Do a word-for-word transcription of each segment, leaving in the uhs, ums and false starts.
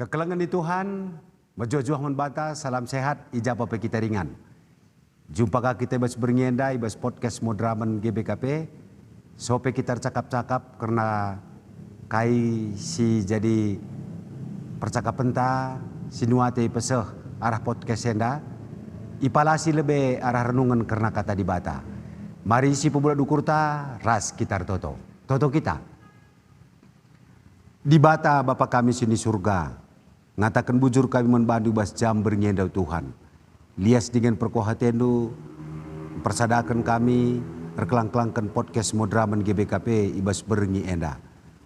Kekelengen ni Tuhan, mejuah-juah man banta, salam sehat, i ja pe kita ringan. Jumpa ka kita i bas berngi enda, i bas podcast Moderamen G B K P. Sope kita ercakap-cakap kerna kai si jadi percakapenta, si nuate ipeseh arah podcast enda, ipalasi lebe arah renungen kerna Kata Dibata. Mari sipebulat ukurta ras kita ertoto. Toto kita. Dibata, Bapa kami si ni Surga, ngataken bujur kami man bandu i bas jam berngi enda, Tuhan. Lias dingen perkuah atendu mpersadaken kami erkelang-kelangken podcast Moderamen G B K P i bas berngi enda.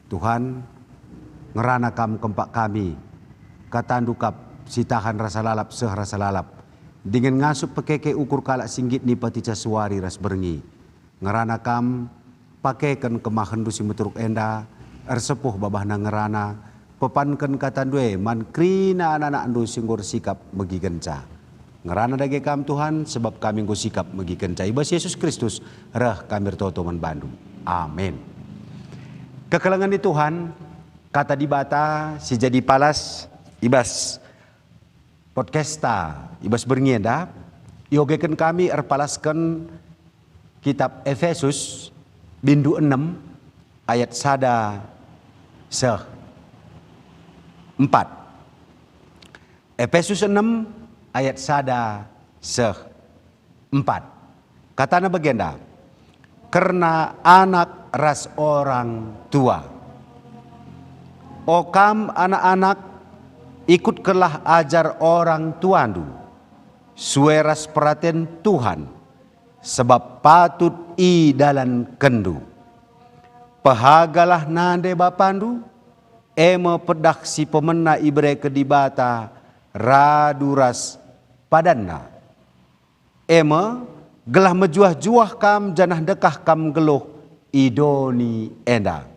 Tuhan, ngerana Kam kempak kami, katandu kap si tahan rasa lalap seh rasa lalap, dingen ngasup pekeke ukur kalak si nggit nipati cas wari ras berngi. Ngerana Kam, pakeken kemahenndu si meteruk enda, ersepuh babahna ngerana, pepanken katandu e man kerina anak-anakndu si enggo ersikap megikenca. Ngerana dage Kam, Tuhan, sebab kami enggo sikap megikenca. I bas Yesus Kristus reh kami ertoto man bandu. Amin. Kekelengen ni Tuhan, Kata Dibata si jadi palas i bas podcasta i bas berngi enda, iogeken kami erpalasken Kitap Efesus, bindu enem, ayat sada seh empat. Efesus enem ayat sada seh empat. Katana bagenda, kerna anak ras orang tua. O kam anak-anak, ikutkenlah ajar orang tuandu, sue ras peraten Tuhan, sebab patut idalankenndu. Pehagalah nande bapandu, e me pedah si pemena ibereken Dibata radu ras padanNa. E me, gelah mejuah-juah kam janah ndekah kam nggeluh i doni enda.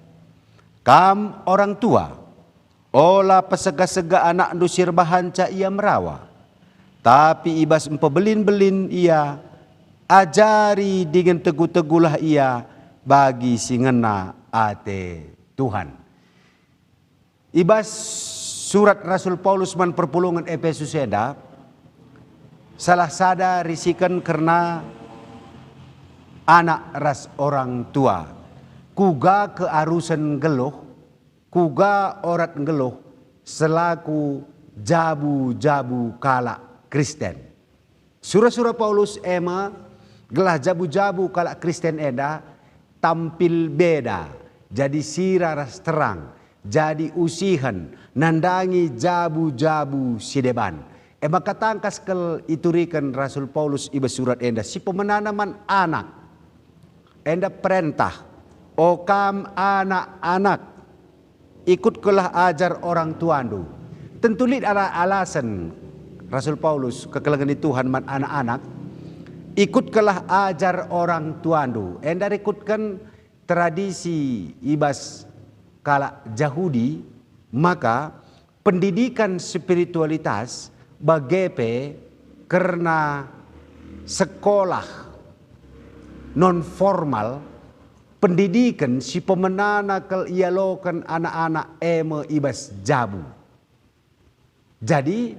Kam orang tua, ola pesega-sega anakndu si erbahanca ia merawa, tapi i bas mpebelin-belin ia, ajari dingen tegu-tegulah ia bagi si ngena ate Tuhan. I bas surat Rasul Paulus man perpulungen Epesus enda, salah sada risiken kerna anak ras orang tua. Kuga kearusen nggeluh, kuga orat nggeluh selaku jabu-jabu kalak Kristen. Sura-sura Paulus e me gelah jabu-jabu kalak Kristen enda tampil beda, jadi sira ras terang, jadi usihen nandangi jabu-jabu si deban. E maka tangkas kal ituriken Rasul Paulus i bas surat enda si pemenana man anak. Enda perentah, "O kam anak-anak, ikutkenlah ajar orang tuandu." Tentu lit ala-, alasen Rasul Paulus kekelengen ni Tuhan man anak-anak, "Ikutkenlah ajar orang tuandu." Enda rikutken tradisi i bas kalak Jahudi, maka pendidikan spiritualitas bage pe kerna sekolah non formal, pendidiken si pemenana kal ialoken anak-anak e me i bas jabu. Jadi,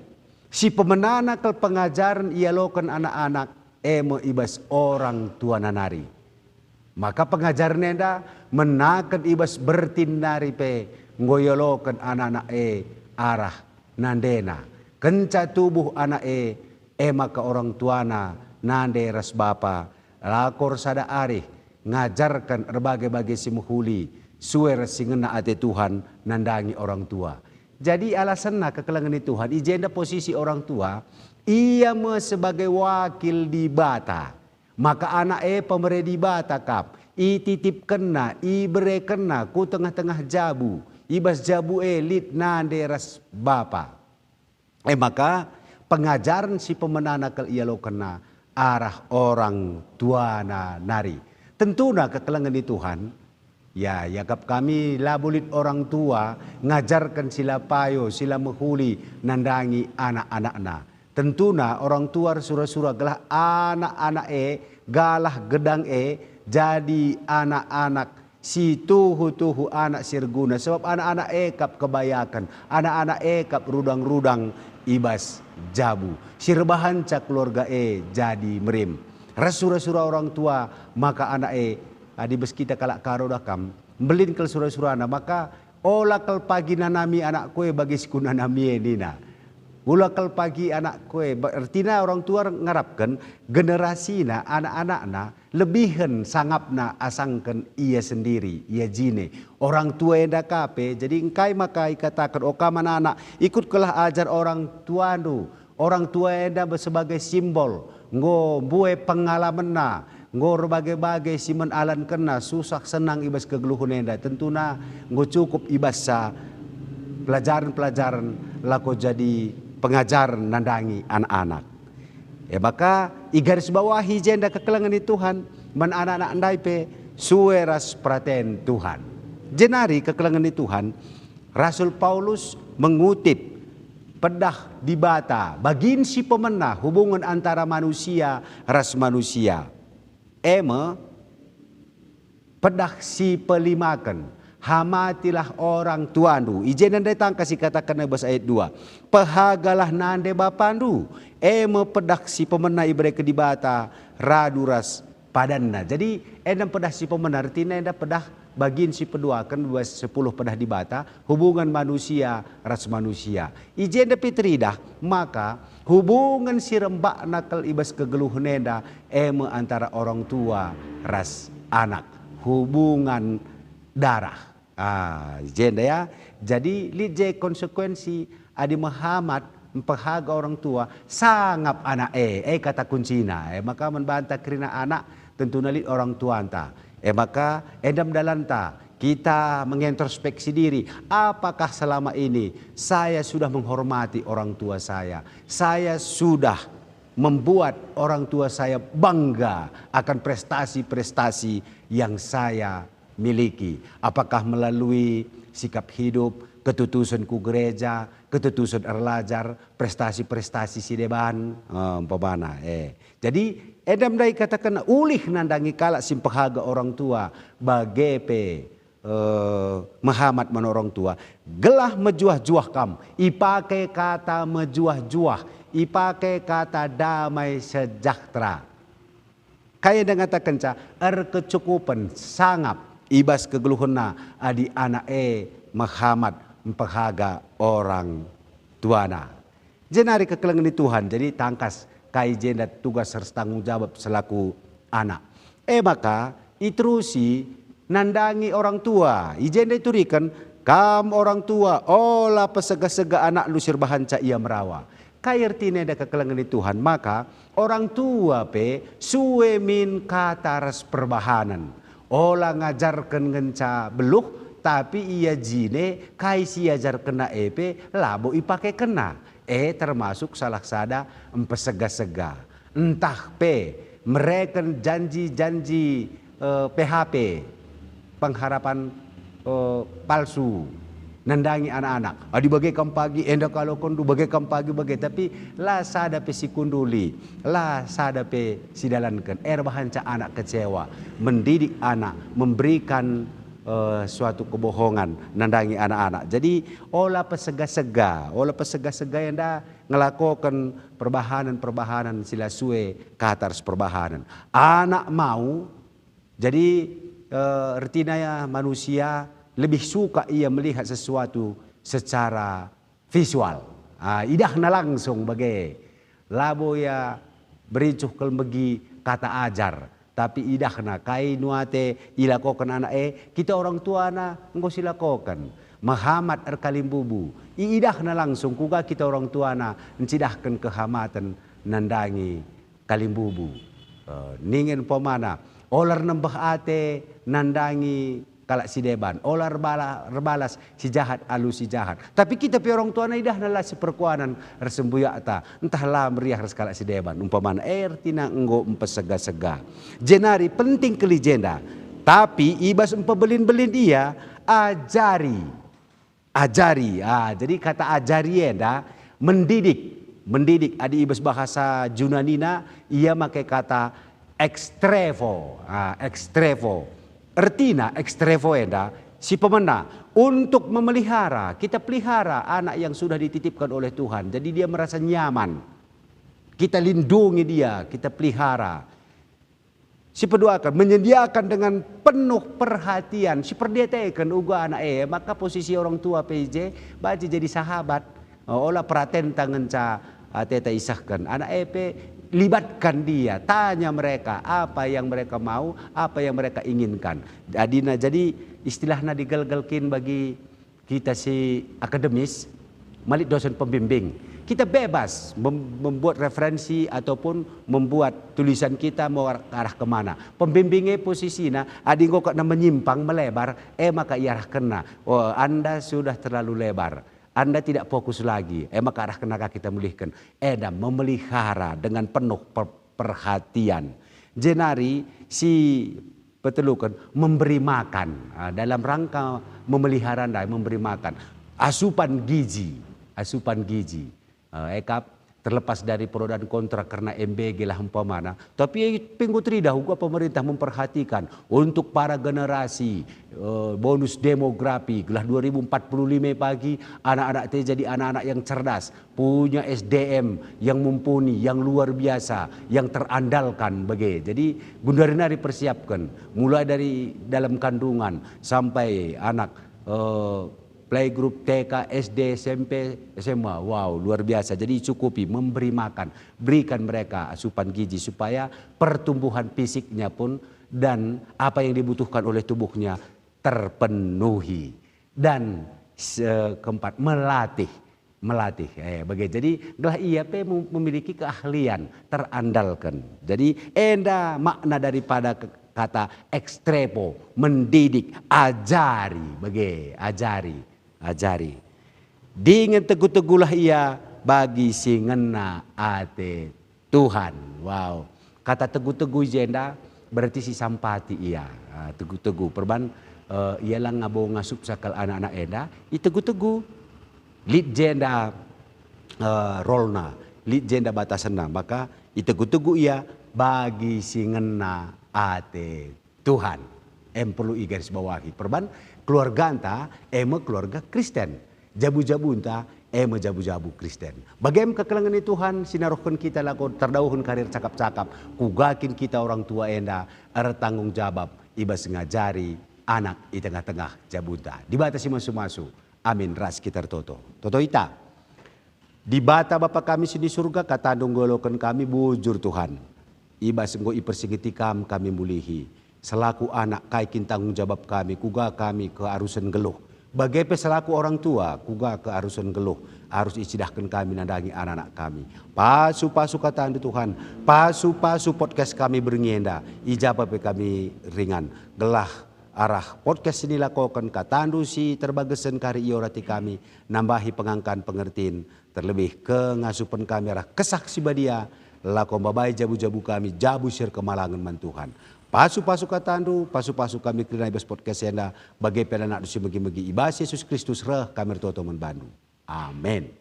si pemenana kal pengajaren ialoken anak-anak e me i bas orang tuana nari. Maka pengajaren enda menaken i bas bertin nari pe enggo ialoken anak-anak e arah nandena. Kenca tubuh anak e, e maka orang tuana, nande ras bapa, lakor sada arih ngajarken erbage-bage si mehuli, sue ras si ngena ate Tuhan nandangi orang tua. Jadi alasenna kekelengen ni Tuhan, i jenda posisi orang tua, ia me sebagai wakil Dibata. Maka anak e pemere Dibata kap, ititipkenna, iberekenna ku tengah-tengah jabu, i bas jabu e lit nande ras bapa. E maka, pengajaren si pemenana kal ialokenna arah orang tuana nari. Tentuna kekelengen ni Tuhan, ya, iakap kami labo lit orang tua ngajarken si la payo, si la mehuli nandangi anak-anakna. Tentuna orang tua ersura-sura gelah anak-anak e, galah gedang e, jadi anak-anak Si tuhu-tuhu anak si erguna, sebab anak-anak e kap kebayaken, anak-anak e kap rudang-rudang i bas jabu. Si erbahanca keluarga e jadi merim. Ras sura-sura orang tua, maka anak e, adi bas kita kalak Karo dah kam, mbelin kal sura-surana, maka ola kal pagi nanami anakku e bagi si kunanami e nina. Ola kal pagi anakku e, ba-, ertina orang tua ngarapken generasina, anak-anakna, lebihen sangapna asangken ia sendiri, ia jine. Orang tua enda ka pe, jadi engkai maka ikataken, "O kam anak-anak, ikutkelah ajar orang tuandu." Orang tua enda be-, sebagai simbol, enggo mbue pengalamenna, enggo erbage-bage si men alankenna, susah senang i bas kegeluhen enda. Tentuna enggo cukup i bas pelajaran-pelajaran lako jadi pengajaren nandangi anak-anak. E maka igarisbawahi jenda kekelengen ni Tuhan man anak-anak ndai pe sue ras peraten Tuhan. Jenari kekelengen ni Tuhan, Rasul Paulus mengutip pedah Dibata, bagin si pemena hubungen antara manusia ras manusia. E me, pedah si pelimaken, "Hamatilah orang tuandu." I jenda ndai tangkas ikatakenna bas ayat dua, "Pehagalah nande bapandu." E me pedah si pemena ibereken Dibata radu ras padanna. Jadi, enda pedah si pemena, ertina enda pedah bagin si peduaken bas sepuluh pedah Dibata, hubungen manusia ras manusia. I jenda pe teridah, maka hubungen si rembakna kal i bas kegeluhen enda, e me antara orang tua ras anak, hubungan darah. Ah, i jenda ya. Jadi lit je konsekuensi adi mehamat mpehaga orang tua, sangap anak e, e kata kuncina. E maka man banta kerina anak, tentuna lit orang tuanta. E maka enda me dalanta kita mengintrospeksi diri, apakah selama ini saya sudah menghormati orang tua saya? Saya sudah membuat orang tua saya bangga akan prestasi-prestasi yang saya miliki? Apakah melalui sikap hidup, ketutusen ku gereja, ketutusen erlajar, prestasi-prestasi si deban, eh, umpamana, eh. Jadi, enda me ndai katakenna ulih nandangi kalak si mpehaga orang tua, bage pe, eh, mehamat man orang tua. Gelah mejuah-juah kam, ipake kata mejuah-juah, ipake kata damai sejahtera. Kai enda ngatakenca? Erkecukupen sangap i bas kegeluhenna adi anak e mehamat mpehaga orang tuana. Jenari kekelengen ni Tuhan, jadi tangkas kai jenda tugas ras tanggung jawab selaku anak. E maka, iterusi nandangi orang tua. I jenda ituriken, "Kam orang tua, ola pesega-sega anakndu si erbahanca ia merawa." Kai ertina enda kekelengen ni Tuhan? Maka orang tua pe sue min kata ras perbahanen. Ola ngajarken ngenca beluh, tapi ia jine kai si iajarkenna e pe labo ipakekenna. E termasuk salah sada mpesega-sega. Ntah pe mereken janji-janji, eh, P H P, pengharapan, eh, palsu, nandangi anak-anak. "Adi bage kam pagi, enda kalokenndu, bage kam pagi, bage." Tapi la sada pe si kunduli, la sada pe si dalanken. Erbahanca anak kecewa, mendidik anak, memberikan, eh, suatu kebohongan, nandangi anak-anak. Jadi, ola pesega-sega, ola pesega-sega enda ngelakoken perbahanen-perbahanen si la sue kata ras perbahanen. Anak mau, jadi, eh, ertina ya manusia lebih suka ia melihat sesuatu secara visual. Ah, idahna langsung bage. Labo ia berincuh kal megi kata ajar. Tapi idahna kai nuate ilakoken anak e, kita orang tuana enggo silakoken. Mehamat erkalimbubu, iidahna langsung kuga kita orang tuana ncidahken kehamaten nandangi kalimbubu. Eh, ningen umpamana, ola ernembeh ate nandangi kalak si deban, ola erbala-, erbalas si jahat alu si jahat. Tapi kita pe orang tuana idahna la siperkuanen ersembuyakta, ntah la meriah ras kalak si deban. Umpamana, ertina enggo mpesega-sega. Jenari penting kal i jenda. Tapi i bas mpebelin-belin ia, ajari. Ajari. Ah, jadi kata ajari enda mendidik. Mendidik. Adi i bas bahasa Junanina, ia make kata extrevo. Ah, extrevo. Ertina ekstrepo enda si pemena untuk memelihara, kita pelihara anak yang sudah dititipkan oleh Tuhan. Jadi dia merasa nyaman. Kita lindungi dia, kita pelihara. Si peduaken, menyediakan dengan penuh perhatian, si perdiateken uga anak e, maka posisi orang tua pe i je banci jadi sahabat. Ola peratenta ngenca ateta isehken. Anak e pe libatkan dia, tanya mereka apa yang mereka mau, apa yang mereka inginkan. Adina jadi istilahna digelgel kin bagi kita si akademis, malit dosen pembimbing. Kita bebas mem-, membuat referensi ataupun membuat tulisan kita mau arah, arah kemana. Pembimbingnya posisinya, adi enggo kena menyimpang, melebar, e maka iarahkenna. Oh, Anda sudah terlalu lebar. Anda tidak fokus lagi. E maka arahkenna ka kita mulihken. Enda memelihara dengan penuh per-, perhatian. Jenari si peteluken, memberi makan. Ah, dalam rangka memelihara ndai, memberi makan. Asupan gizi, asupan gizi. Ah, e kap, terlepas dari pro dan kontra kerna M B G lah umpamana, tapi pe enggo teridah uga pemerintah memperhatikan untuk para generasi, eh, bonus demografi, gelah dua ribu empat puluh lima pagi anak-anak te jadi anak-anak yang cerdas, punya S D M yang mumpuni, yang luar biasa, yang terandalkan bage. Jadi, gundari nari persiapken, mulai dari dalam kandungan sampai anak, eh, playgroup, T K, S D, S M P, S M A. Wow, luar biasa. Jadi, cukupi, memberi makan, berikan mereka asupan gizi supaya pertumbuhan fisiknya pun dan apa yang dibutuhkan oleh tubuhnya terpenuhi. Dan se-, keempat, melatih. Melatih. Eh, bage. Jadi, gelah ia pe mem-, memiliki keahlian, terandalkan. Jadi, enda makna daripada ke-, kata ekstrepo, mendidik, ajari. Bage, ajari, ajari. Dingen tegu-tegulah ia bagi si ngena ate Tuhan. Wow. Kata tegu-tegu i jenda berarti si sampati ia. Ah, tegu-tegu. Perban, eh, ia langa bo ngasup sakal anak-anak enda, itegu-tegu. Lit jenda, eh, rolna, lit jenda batasenna, maka itegu-tegu ia bagi si ngena ate Tuhan. Em perlu igarisbawahi. Perban keluarganta e me keluarga Kristen. Jabu-jabunta e me jabu-jabu Kristen. Bagem kekelengen ni Tuhan si naruhken kita lako terdauhen karir cakap-cakap, kuga kin kita orang tua enda ertanggung jawab i bas ngajari anak i tengah-tengah jabunta. Dibata si masu-masu. Amin. Ras kita ertoto. Toto ita. Dibata Bapa kami si di Surga, katandu nggeluhken kami bujur, Tuhan. I bas enggo ipersingeti Kam kami mulihi. Selaku anak, kai kin tanggung jawab kami, kuga kami kearusen nggeluh. Bage pe selaku orang tua, kuga kearusen nggeluh, arus icidahken kami nandangi anak-anak kami. Pasu-pasu katandu, Tuhan. Pasu-pasu podcast kami berngi enda, i ja pe kami ringan. Gelah arah podcast si nilakoken katandu si terbagesen kari i ora ate kami, nambahi pengangkan pengertin, terlebih kengasupen kami arah Kesah Si Badia, lako mbabai jabu-jabu kami, jabu si erkemalangen man Tuhan. Pasu-pasu katandu, pasu-pasu kami kerina i bas podcast enda, bage pe anakndu si megi-megi, i bas Yesus Kristus reh kami ertoto man bandu. Amin.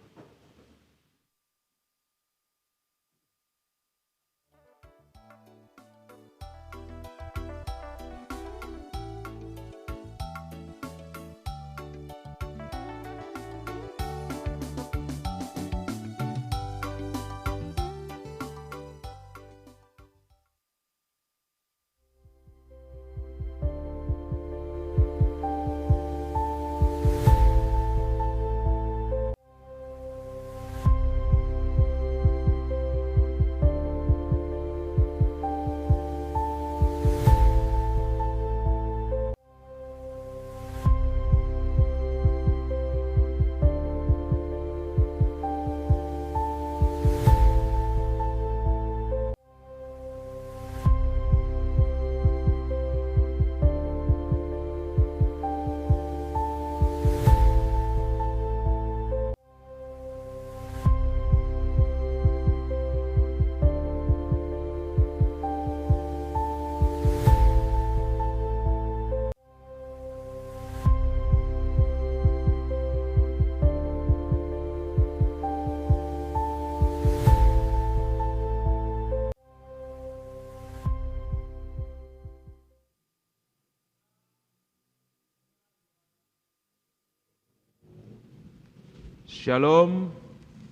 Shalom,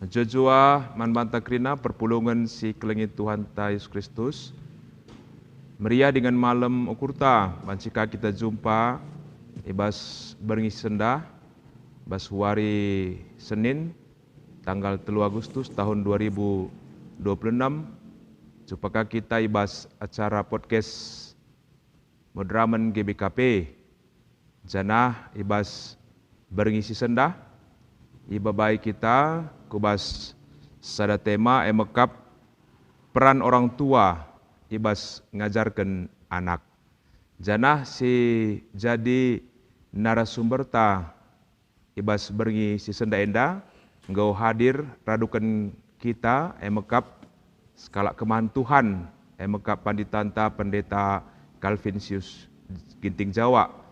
jua-jua man banta kerina perpulungen si kelengi Tuhanta Yesus Kristus. Meriah dingen malem ukurta banci ka kita jumpa i bas berngi sendah, bas wari Senin, tanggal telu Agustus tahun dua ribu dua puluh enam. Jumpa ka kita i bas acara podcast Moderamen G B K P. Janah i bas berngi si sendah, ibabai kita ku bas sada tema e mekap peran orang tua i bas ngajarken anak. Janah si jadi narasumberta i bas berngi si sendah enda enggo hadir raduken kita e mekap sekalak kemahan Tuhan, e mekap panditanta Pendeta Calvinsius Ginting Jawa.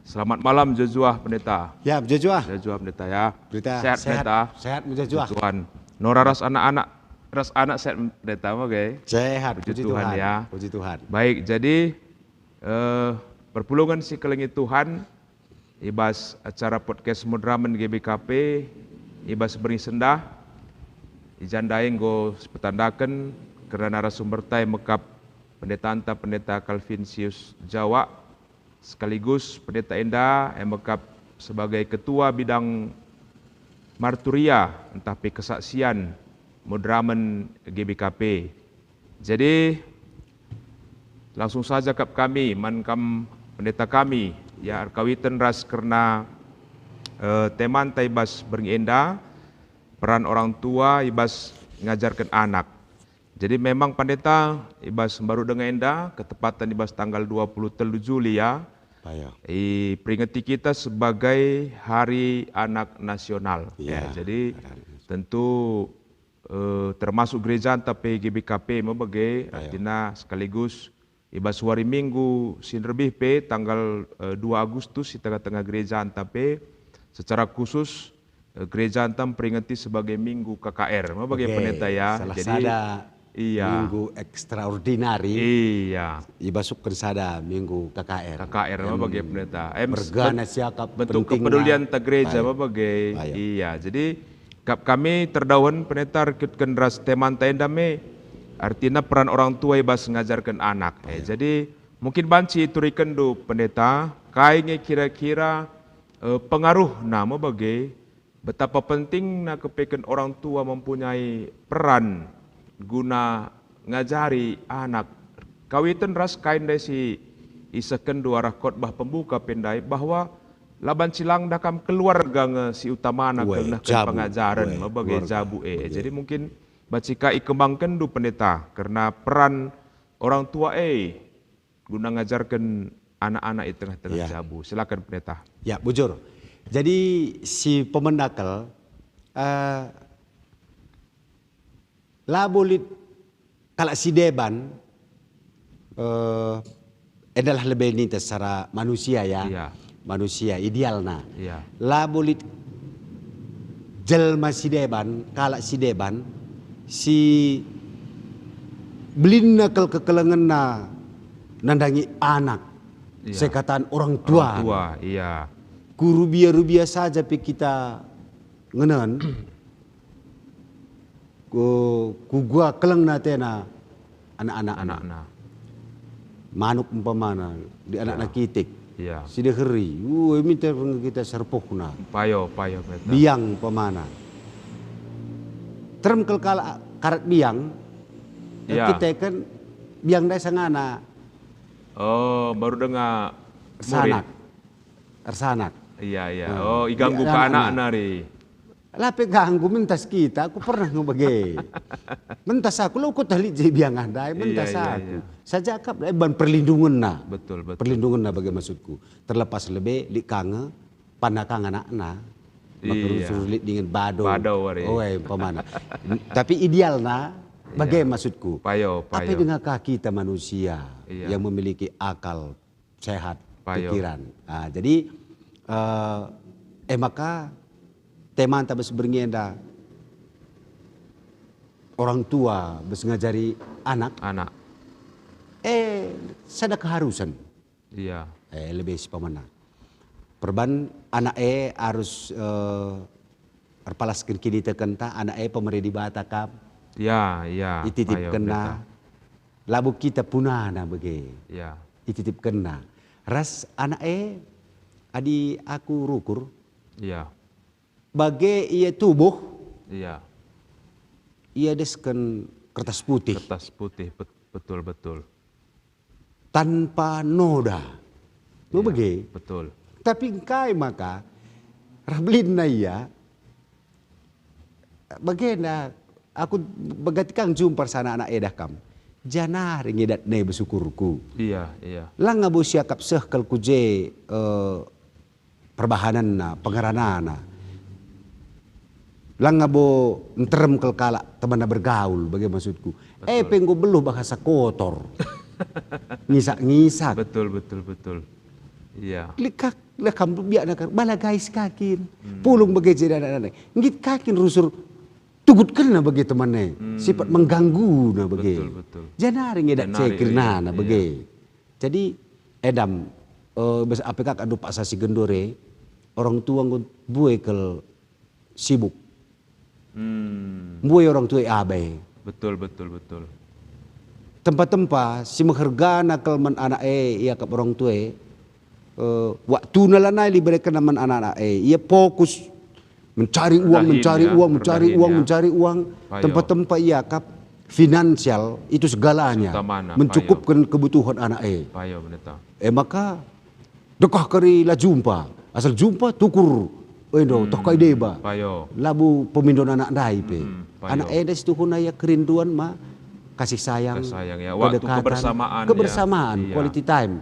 Selamat malam, jua-jua, Pendeta. Ya, jua-jua. Jua-jua, Pendeta, ya. Pendeta, sehat, sehat, Pendeta? Sehat, jua-jua. Puji Tuhan. Nora ras anak-anak, ras anak sehat, Pendeta, oke? Sehat, puji Tuhan, ya. Puji Tuhan. Baik, jadi, eh, perpulungen si kelengi Tuhan, i bas acara podcast Moderamen G B K P, i bas berngi sendah, i jandai enggo sipetandaken kerna narasumberta e mekap pendetanta Pendeta Calvinsius Jawa, sekaligus pendeta enda e mekap sebagai ketua bidang marturia ntah pe kesaksian Moderamen G B K P. Jadi, langsung saja kap kami, man kam pendeta kami, ya, erkawiten ras kerna, eh, temanta i bas berngi enda, peran orang tua i bas ngajarken anak. Jadi memang Pendeta, i bas mbaru denga enda, ketepatan i bas tanggal dua puluh telu Juli, ya, iperingeti kita sebagai Hari Anak Nasional. Ya, jadi tentu, eh, termasuk gerejanta pe G B K P me bage, artina sekaligus i bas wari Minggu si nderbih pe tanggal, eh, dua Agustus i tengah-tengah gerejanta pe secara khusus, eh, gerejanta mperingeti sebagai Minggu K K R. Me bage, Pendeta, ya. Salah sada minggu extraordinary. Iya. Ibasukken sada minggu K K R. K K R, me bage, Pendeta. Em, mergana siakap bentuk kepedulianta gereja, me bage. Iya, jadi kap kami terdauhen Pendeta rikutken ras temanta enda me, artina peran orang tua i bas ngajarken anak. Eh, jadi mungkin banci iturikenndu, Pendeta, kai nge kira-kira, eh, pengaruhna me bage, betapa pentingna kepeken orang tua mempunyai peran guna ngajari anak. Kawiten ras kai ndai si isehkenndu arah khotbah pembuka pe ndai, bahwa la banci lang da kam keluarga nge si utamana keleng pengajaran, me bage, jabu e. Jadi mungkin banci ka ikembangkenndu, Pendeta, kerna peran orang tua e guna ngajarken anak-anak i tengah-tengah jabu. Silakan, Pendeta. Ya, bujur. Jadi, si pemena kal, eh, labo lit kalak si deban, eh, endalah lebe ninta secara manusia, ya. Iya. Manusia idealna. Iya. Labo lit jelma si deban, kalak si deban, si belinna kal kekelengenna nandangi anak, sekatan orang tua. Orang tua, iya. Ku rubia-rubia saja pe kita ngenen, ku, ku gua kelengna atena anak-anakna. Anakna. Manuk umpamana, di anakna kitik. Iya. Si deheri, uh, minter kita serpuhna. Payo, payo, Pendeta. Biang umpamana. Terem kal kalak karat biang, kita kan biang ndai sangana. Oh, baru denga murid. Ersanak. Ersanak. Iya, iya. Nah, oh, iganggu ka anakna nari. La pe ganggu, mentas kita, aku pernah nge bage. Mentas aku, lo kutah lit je biang ndai, mentas aku. Saja akap, eh, ban perlindungenna. Betul, betul. Perlindungenna bage maksudku. Terlepas lebe, lit ka nge, panna ka nge anakna. Maka suruh lit dingen bado. Bado wari. Oe, umpamana. Tapi idealna, bage maksudku. Payo, payo. Tapi denga ka kita manusia yang memiliki akal, sehat pikiran. Ah, jadi, eh, e maka temanta bas berngi enda, orang tua bas ngajari anak. Anak. Eh, sada keharusan. Iya. Eh, lebe si pemena. Perban anak e arus, eh, erpalasken kinitekenta, anak e pemere Dibata kap. Ya, ya, payo, ititipkenna. Pendeta. Labo kita punana bage. Ya. Ititipkenna. Ras anak e, adi aku rukur, ya, bage ia tubuh, iya, iadesken kertas putih. Kertas putih, bet-, betul, betul. Tanpa noda. Iya, bage. Betul. Tapi engkai maka rah belinna ia, bagenda aku begati kang jumpa ras anak-anak e dah kam. Janari ngidat ne besukurku. Iya, iya. Langa bo siakap seh kal ku je, eh, perbahanenna, pengeranana. Langa bo nterem kal kalak temanna bergaul, bage maksudku. Eh, betul. Pe enggo beluh bahasa kotor. Ngisak-ngisak. Betul, betul, betul. Iya. Lit kak, lah kam biakna kak, bala gais kakin. Hmm. Pulung bage jadi anak-anak. Nggit kakin rusur tugutkenna bage temanna. Hmm. Sifat menggangguna bage. Betul, betul. Janari ngidat. Janari, cekerna, iya, na bage. Iya. Jadi, enda, eh, bas ape kak adu paksa si genduari, orang tua enggo mbue kal sibuk. Hmm. Mbue orang tua abai. Betul, betul, betul. Tempa-tempa si mehergana kal man anak e iakap orang tua e, eh, waktuna lanai iberekenna man anak-anak e. Ia fokus mencari uang, mencari uang, mencari uang, mencari uang. Payo. Tempa-tempa iakap finansial itu segalanya. Utamana, payo. Mencukupkan kebutuhan anak e. Payo, pendeta. E maka, dekah kari la jumpa. Asal jumpa, tukur. Endo, hmm, toh kai deba. Payo. Labo pemindon anak ndai pe. Hmm, payo. Anak enda situhuna ia kerinduan ma, kasih sayang, kasih sayang, ya. Waktu kedekatan, kebersamaan, ya. Kebersamaan, iya. Quality time.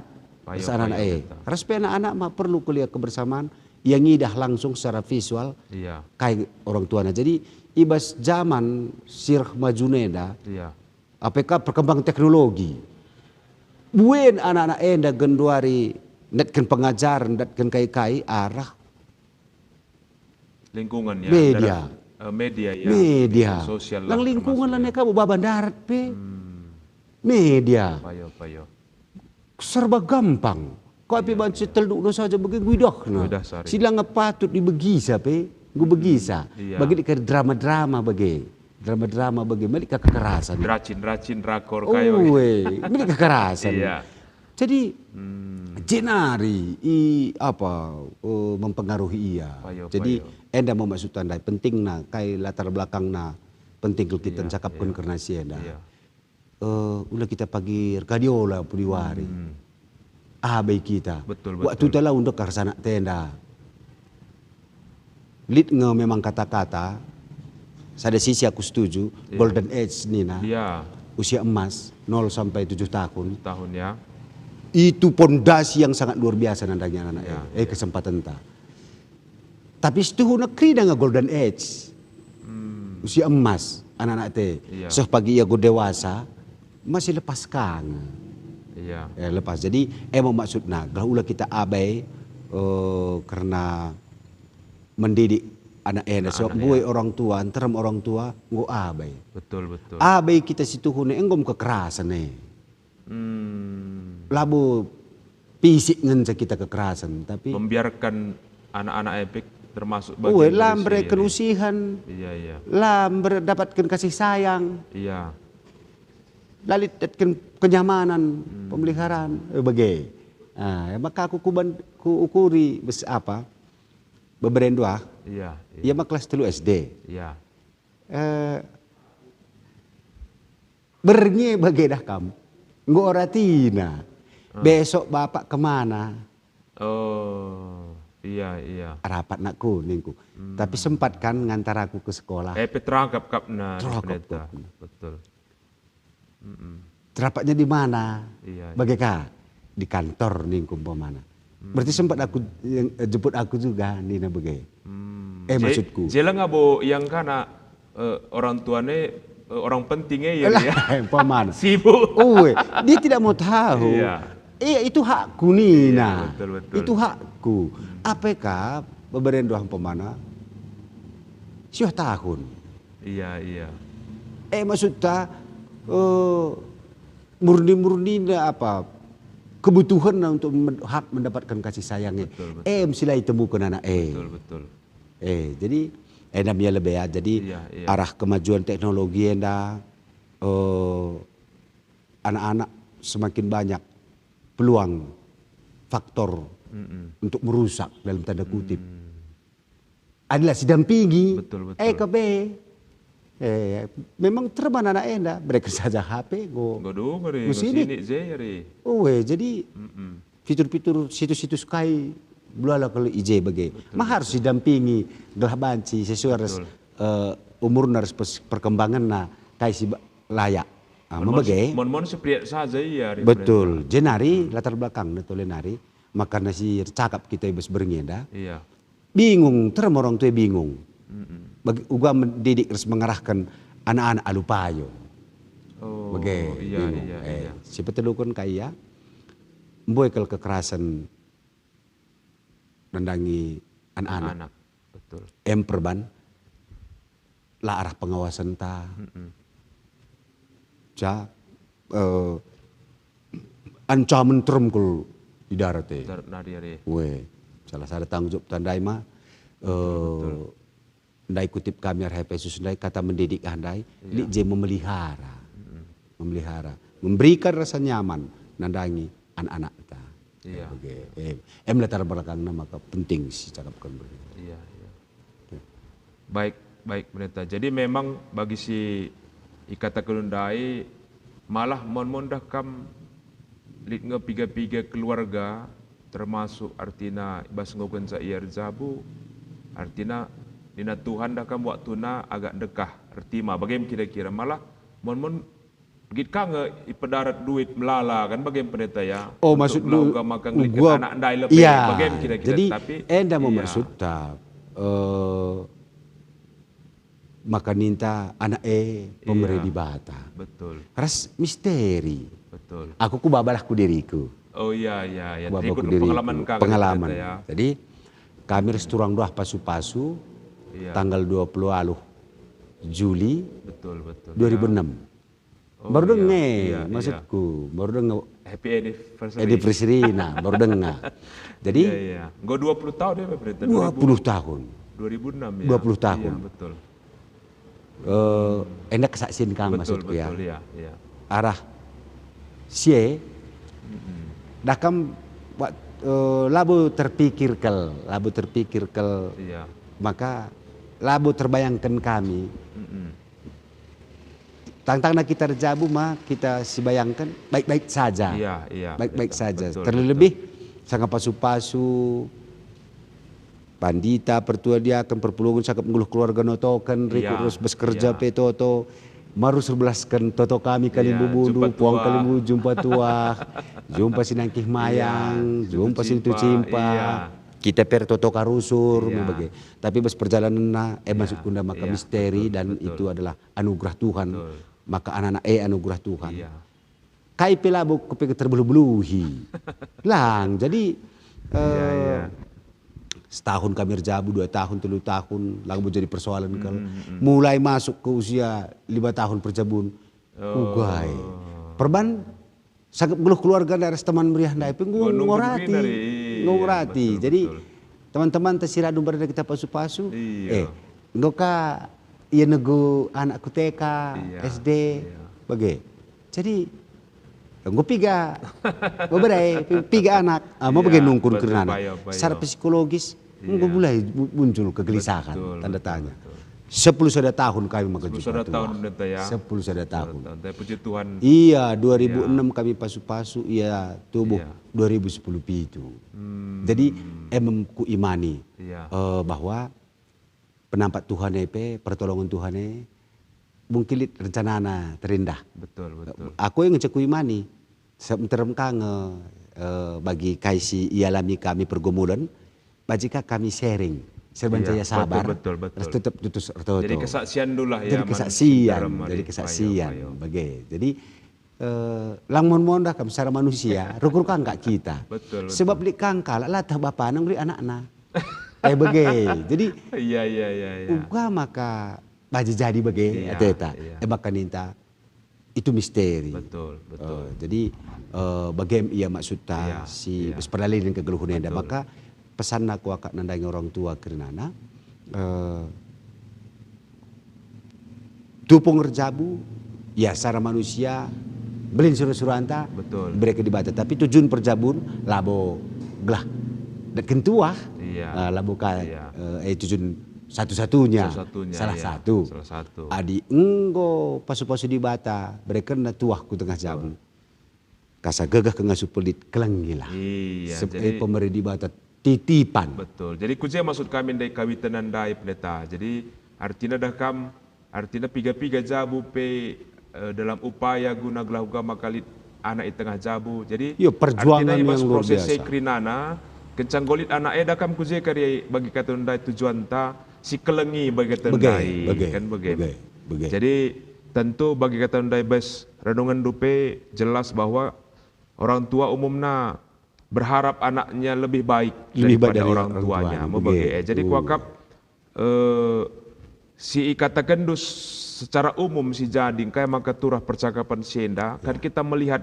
Payo, bersama anak payo, e. Pendeta. Ras pe anak-anak ma perlu kuliah kebersamaan, ia ngidah langsung secara visual, iya, kai orang tuana. Jadi, i bas zaman si reh majuna enda, iya, ape kak perkembangan teknologi. Buen anak-anak enda genduari ndatken pengajaren, ndatken kai-kai arah lingkungan, ya, media. Darat, eh, media, ya. Media. Media sosial lah. Lang lingkungan termasuk, lah ya. Neka baba ndarat pe. Hmm. Media. Payo, payo. Serba gampang. Kau pe banci telukna saja bage enggo idahna. Enggo idah sari. Si langa patut ibegisa pe, enggo begisa. Iya. Bage lit kari drama-drama bage. Drama-drama bage, melik ka kekerasan. Racin-racin rakor kayo. Ue, melik kekerasan. Iya. Jadi, hmm, jenari i apa, eh, mempengaruhi ia. Payo, jadi, payo. Enda me maksud ndai pentingna, kai latar belakangna penting kal kita, iya, cakapken, iya, kerna si enda. Iya. Eh, ula kita pagi erkadiola pudi wari. Hmm. Abai kita. Betul, betul. Waktu tala undek ras anak enda. Lit nge memang kata-kata, sada sisi aku setuju, iya, golden age nina. Iya. Usia emas, nol sampai tujuh tahun. Tujuh tahun, ya. Itu pondasi yang sangat luar biasa nandangi anak-anak, iya, eh, iya, kesempatenta. Tapi situhuna kerina nge golden age. Hmm. Usia emas anak-anak te. Iya. Seh pagi ia go dewasa, masih lepas ka nge. Iya. Eh, lepas. Jadi, emang maksudna, gelah ula kita abai, eh, kerna mendidik anak enda. Anak-anak, sebab mbue, iya, orang tua, nterem orang tua, enggo abai. Betul, betul. Abai kita situhuna enggo me kekerasan e. Hmm. Labo fisik ngenca kita kekerasan, tapi membiarkan anak-anak e pe termasuk bagian dari si, lambereken usihen. Iya, iya. Lamber dapatken kasih sayang. Iya. La lit datken kenyamanan, hmm, pemeliharaan, eh, bage. Ah, maka aku kuban, kuukuri bas apa? Beberen dua. Iya, iya. Ia ma kelas telu S D. Iya. Eh, berngi bage dah kam. Enggo ora tina. Hmm. Besok bapak kemana? Oh, iya, iya. Rapat nakku, ningku. Hmm. Tapi sempat kan ngantar aku ke sekolah. Eh, pe terangkap kapna, terangkap pendeta. Betul. Mm-mm. Terapatnya di mana? Iya, iya. Bage ka? Di kantor, ningku umpamana. Hmm. Berarti sempat aku, yang, eh, jemput aku juga, nina bage. Hmm. Eh, je-, maksudku. Jeleng abo yang kana, eh, orang tuane, eh, orang penting e, ya, lah, ya? Umpamana. Sibuk. Ue, dia tidak mau tahu. Iya. Iya, itu hakku, nina. Iya, betul, betul. Itu hakku. Hmm. Apeka beberen dua umpamana? Siuh tahun. Iya, iya. Eh, maksudta, eh, murni-murni apa, kebutuhanna untuk men-, hak mendapatkan kasih sayang e. Betul, betul. Eh, mesti la itemuken anak e. Betul, betul. Eh, jadi Enda me ia lebe ya. Jadi, iya, iya, arah kemajuan teknologi enda, eh, anak-anak semakin banyak peluang, faktor untuk merusak dalam tanda kutip. Adalah sidampingi. Betul, betul. Eh, kebe. Eh, memang terman anak enda, mereka saja H P, go. Go dung, ari, go sini. Sini, je, ari. Ue, jadi fitur-fitur situs-situs kai, belala kal i je bage. Betul, betul. Ma harus sidampingi, gelah banci, sesuai ras, eh, umurna ras pes-, perkembanganna, kai si ba-, layak. Ah, mon, mon, mebage. Mon, mon sepriat saja ia, ari. Betul. Jenari, latar belakangna tole nari, makana si ercakap kita i bas berngi enda. Iya. Bingung, terem orang tua bingung. Bagi, uga mendidik ras mengarahkan anak-anak alu payung. Oh, bage, iya, bingung. Iya, eh, iya. Si peteluken kai ya, mbue kal kekerasan nandangi anak-anak. Anak, betul. Em perban, la arah pengawasenta. Ja, eh, ancamen terem kal i darat e. Darat nari, ari. Weh, salah sada tanggung jawab tandai ma, eh, ndai kutip kami arah Efesus ndai, kata mendidik ah ndai, lit je memelihara. Memelihara. Memberikan rasa nyaman nandangi anak-anakta. Iya. Bage. Eh, em latar belakangna maka penting sicakapken berngi. Iya, iya. Baik, baik, Pendeta. Jadi memang bagi si ikataken ndai, malah mon-mon dah kam lit nge piga-piga keluarga, termasuk artina i bas enggo kenca ia erjabu, artina nina Tuhan dah kam waktuna agak ndekah, ertima, bage me kira-kira. Malah mon-mon Git ka nge ipedarat duit melala kan bage Pendeta ya. Oh, untuk maksud melakukan makan ngelitken anak ndai lebe, iya, bage kira-kira. Jadi, tapi enda me maksudta, eh, maka ninta anak e pemere Dibata. Betul. Ras misteri. Betul. Aku kubabalah ku diriku. Oh iya, iya, iya. Kubabalah ku diriku. Pengalaman ka, pengalaman. Pendeta ya. Jadi, kami ras turang doah pasu-pasu, iya, tanggal dua puluh waluh Juli, betul, betul, dua ribu enam. Oh, baru iya, denga, iya, iya, maksudku, baru denga. Happy anniversary. Anniversary, nah, baru denga. Jadi, iya, iya. Enggo dua puluh tahun ya, Pak Pendeta? Dua puluh tahun. Dua ribu enam ya? Dua puluh tahun. Iya, betul. Eh, enda kesaksian kang, betul, maksudku ya. Betul, iya, iya. Arah sie, dah kam, wa-, eh, labo terpikir kal, labo terpikir kal, iya, maka labo terbayangken kami. Tangtangna kita erjabu ma kita sibayangken baik-baik saja. Iya, iya, baik-baik saja. Betul, betul. Terlebih sanga pasu-pasu, pandita, pertua diaken, perpulungen, sangkep nggeluh keluarga notoken, rikut, iya, ras bas kerja, iya, pe toto, marus erbelasken toto kami, iya, kalimbubu, jumpa puang tuah. Kalimbubu, jumpa tuah, jumpa si nangkih mayang, iya, jumpa si ntucimpa, cimpa, iya. Kita pe ertoto ka rusur, iya, me bage. Tapi bas perjalananna, eh, iya, maksudku enda maka, iya, misteri, betul, dan betul, itu adalah anugerah Tuhan. Betul. Maka anak-anak e anugerah Tuhan. Iya. Kai pe labo kupe terbeluh-beluhi. Lang, jadi, iya, eh, iya, setahun kami erjabu, dua tahun, telu tahun, labo jadi persoalan kal. Mm, mm, mm. Mulai masuk ke usia lima tahun perjabun, oh, ugai. Perban sangkep nggeluh keluarga ndai ras teman meriah ndai pe enggo, oh, nungkun ngorati. Nari, iya, ngorati. Betul, jadi, betul. Teman-teman te si radu mbarenda kita pasu-pasu, iya, eh, enggo ka ia nego anak ku T K, iya, S D, iya, bage. Jadi, enggo piga, bebere, pi-, piga anak, ah, mau, iya, bage nungkun, betul, kernana. Payo, payo. Secara psikologis, enggo, iya, mulai bu-, muncul kegelisahan, betul, tanda tanya. Betul, betul. Sepuluh sada tahun kami maka jumpa tuah. Sepuluh sada tahun, Pendeta, ya? Sepuluh sada tahun. Sepuluh sada tahun. Tapi puji Tuhan. Iya, dua ribu enam, iya, kami pasu-pasu, ia tubuh, iya, dua ribu sepuluh pitu. Hmm. Jadi, emem kuimani, iya, eh, bahwa penampat Tuhan e pe, pertolongan Tuhan e, mungkin lit rencanana terindah. Betul, betul. Aku yang ngecek kuimani, se-, nterem ka nge, eh, bagi kai si ialami kami pergumulan, banci ka kami sharing, serban, iya, saya sabar, betul, betul, betul, terus tetap tutus ertoto. Jadi kesaksian dulu lah, ya, jadi kesaksian, jadi kesaksian, payo, payo, bage. Jadi, eh, lang mon-mon dah kam secara manusia, rukur ka nggak kita. Betul, betul. Sebab lit ka kalak latah bapana nguri anakna. Eh, bage. Jadi, iya, iya, iya, iya, uga maka bage jadi bage, iya, ateta. Iya. Eh, maka ninta, itu misteri. Betul, betul. Eh, jadi, eh, bage ia maksudta, iya, si, iya, bas perlalinen kegeluhen enda. Betul. Maka pesanna kuakap nandangi orang tua kerinana, eh, Tupung erjabu, ya, secara manusia, mbelin sura-suranta, betul, ibereken Dibata. Tapi tujun perjabun labo gelah datken tuah, iya, eh, labo ka, iya, eh, eh, tujun satu-satunya, satu-satunya, salah, iya, satu, salah satu. Adi enggo pasu-pasu Dibata, berekenna tuah ku tengah jabu. Betul. Kasa gegeh ke ngasup pelit, kelengilah. Iya, seb-, jadi eh, pemere Dibata titipan. Betul. Jadi ku je maksud kami ndai kawiten ndai, Pendeta. Jadi artina dah kam, artina piga-piga jabu pe, eh, dalam upaya guna gelah uga maka lit anak i tengah jabu. Jadi yo, perjuangan artina i bas yang luar proses biasa. Kerinana, kenca enggo lit anak eda kam ku je kari bagi kata ndai tujuanta, si kelengi bagi kata ndai, bage, kan bage. Bage, bage. Jadi tentu bagi kata ndai bas renungenndu pe jelas bahwa orang tua umumna berharap anaknya lebih baik daripada orang tuanya. Lebih baik dari orang tuanya, bage. Jadi kuakap, eh, si ikatakenndu secara umum si jadi, engkai maka turah percakapan si enda, kan kita melihat